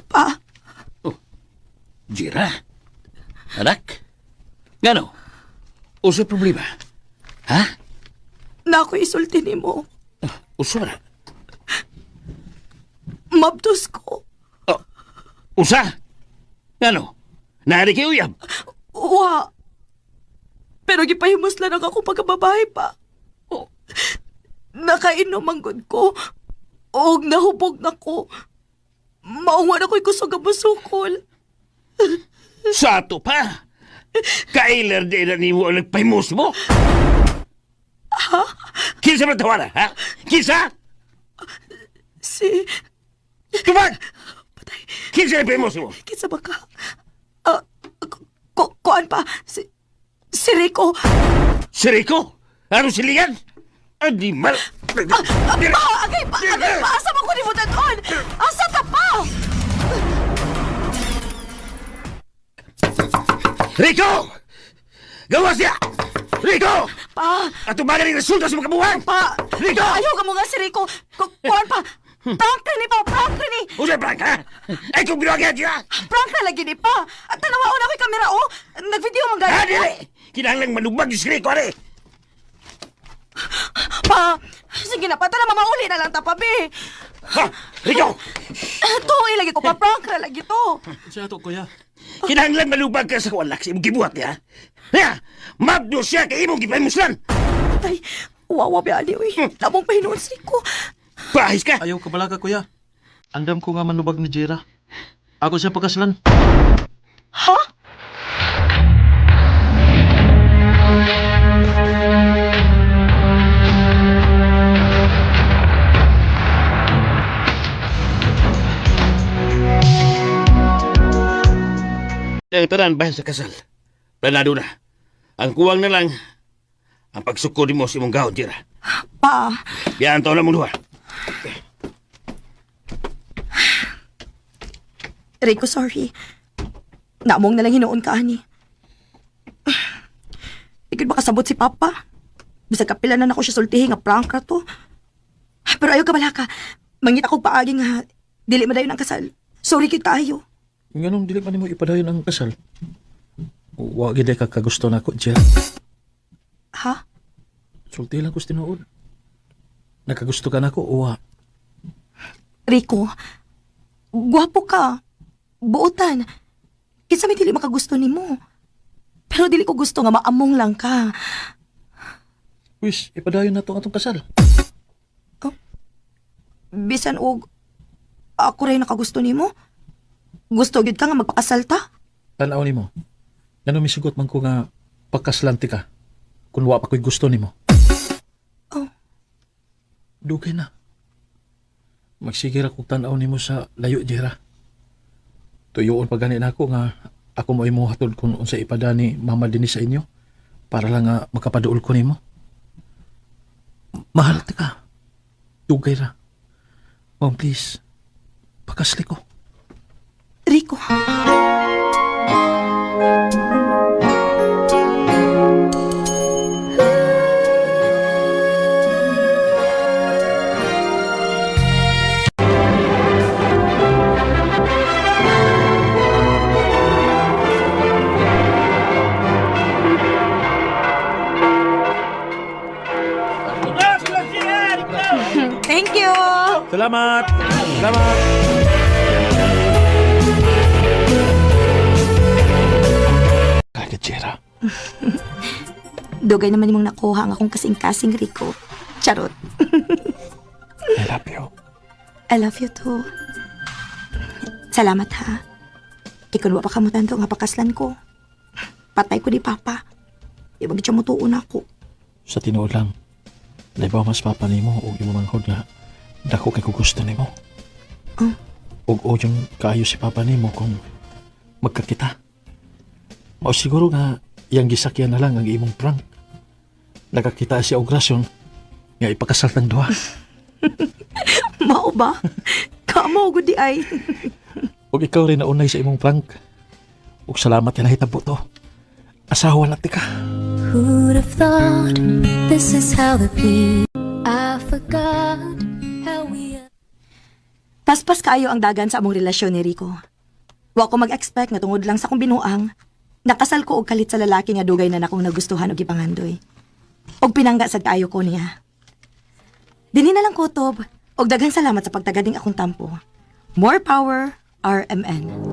Pa, Jira? Anak? Ngano? Usa problema? Ha? na ako isulti nimo. Usa na? Mabdos ko. Usa? Ngano? Naari kay uyab? Wa. Pero gipahimos lang ang ako pagkababae pa. Oh. Nakainom ang gud ko. Og nahubog na ko. Maungan ako'y kusog ang musukol. Sa ato pa? Kailer di na nimo ang nagpahimus mo? Ha? Kinsa man tawana, ha? Kinsa? Si... Tubag! Kinsa nagpahimus mo? Kinsa ba ka? Ah, kuan pa? Si Rico. Si Rico? Ano siligan? Animal! Ah, pa! Agay pa! Agay pa! Asa man ko ni mo taon? Asa ta pa? Rico! Gawas niya! Rico! Pa! At umaga ng resulta sa mga Pa! Rico! Ayaw ka mo nga si Rico! Kuan pa! Prank na ni pa! Prank na ni! Usa prank, ha? Ay kung binuwagyan siya! Prank na lagi ni pa! At tanawaon ako'y kamera, oh! Nag-video man Ha, gani. dili! Kinahanglang manubag yung si Rico, are! Pa! Sige na pa, tara mamauli na lang ta pa, be! Ha! Rico! To, ilagi ko pa, prank na lagi to! Sa ato, kuya. Kinahanglan malubag ka sa kuwalak sa imong gibuhat niya. Ha? Mabdo siya kay imong gipahimuslan! Ay, wawa ba ali, uy. Lamong pahinuon si Rico. Pahis ka! Ayaw ka bala ka, kuya. Andam ko nga manubag ni Jera. Ako siya pagkaslan. Ha? Ang tanan bahin sa kasal. Planado na. Ang kuwang na lang, ang pagsuko nimo sa imong gahon, Jira. Pa, Biyaan taon na mong duha. Rico, sorry. Naamong na lang hinuon ka, ani. Ikot ba kasabot si Papa? Bisag kapila na nako siya sultihi nga prank ra to. Pero ayaw ka bala ka. Mangita ko paagi nga dili madayon ang kasal. Sorry kid kaayo. Nganong dili pa nimo ipadayon ang kasal? Wa gid ka kagusto nako, Jera. Ha? Sulti lang ko sa tinuod. Nakagusto ka nako, uwa. Rico, gwapo ka. Buotan. Kinsa may dili makagusto nimo. Pero dili ko gusto nga maamong lang ka. Wis, ipadayon na to ang atong kasal. Bisan og ako rin nakagusto nimo. Gusto gyud ka nga magpakasal ta. Tanaw nimo. Ngano misugot man ko nga pagkaslanti ka kung wa pa ko'y gusto nimo. Oh. Dugay na. Magsige ra kog tan-aw nimo sa layo, Jera. Tuyoon pa gani nako nga ako mo imo hatod kung unsa ipada ni Mama dinhi sa inyo para lang nga makapaduol ko nimo. Mahal ta ka. Dugay ra. Ma'am, please. Pakasli ko. Rico. Thank you. Salamat! Salamat! Kaya, Jera. Dugay naman imong nakuha ang akong kasing-kasing Rico. Charot. I love you. I love you too. Salamat ha. Ikon wa pa kamutanto nga pakaslan ko. Patay ko ni Papa. Di ba siya mutuon ako? Sa tinuod lang, labaw mas papa nimo og imo manghod nga dako kay ko gusto nimo. Oh. Og o yung kaayo si papa nimo kung magkakita. Mao siguro nga iyang gisakyan na lang ang imong prank. Nakakita siya og rasyon nga ipakasal tang duha. Mao ba? Kamo gud di ay. Og ikaw rin naunay sa imong prank. Ug salamat kay nahitabo to. Asawa na tika. Who'd have thought this is how the be? I forgot how we. Paspas kaayo ang dagan sa among relasyon ni Rico. Wa ko mag-expect nga tungod lang sa akong binuang, nakasal ko og kalit sa lalaki nga dugay na nakong nagustuhan og gipangandoy. Og pinangga sad kaayo ko niya. Dinhi na lang kutob, og daghang salamat sa pagtagad ning akong tampo. More power, RMN.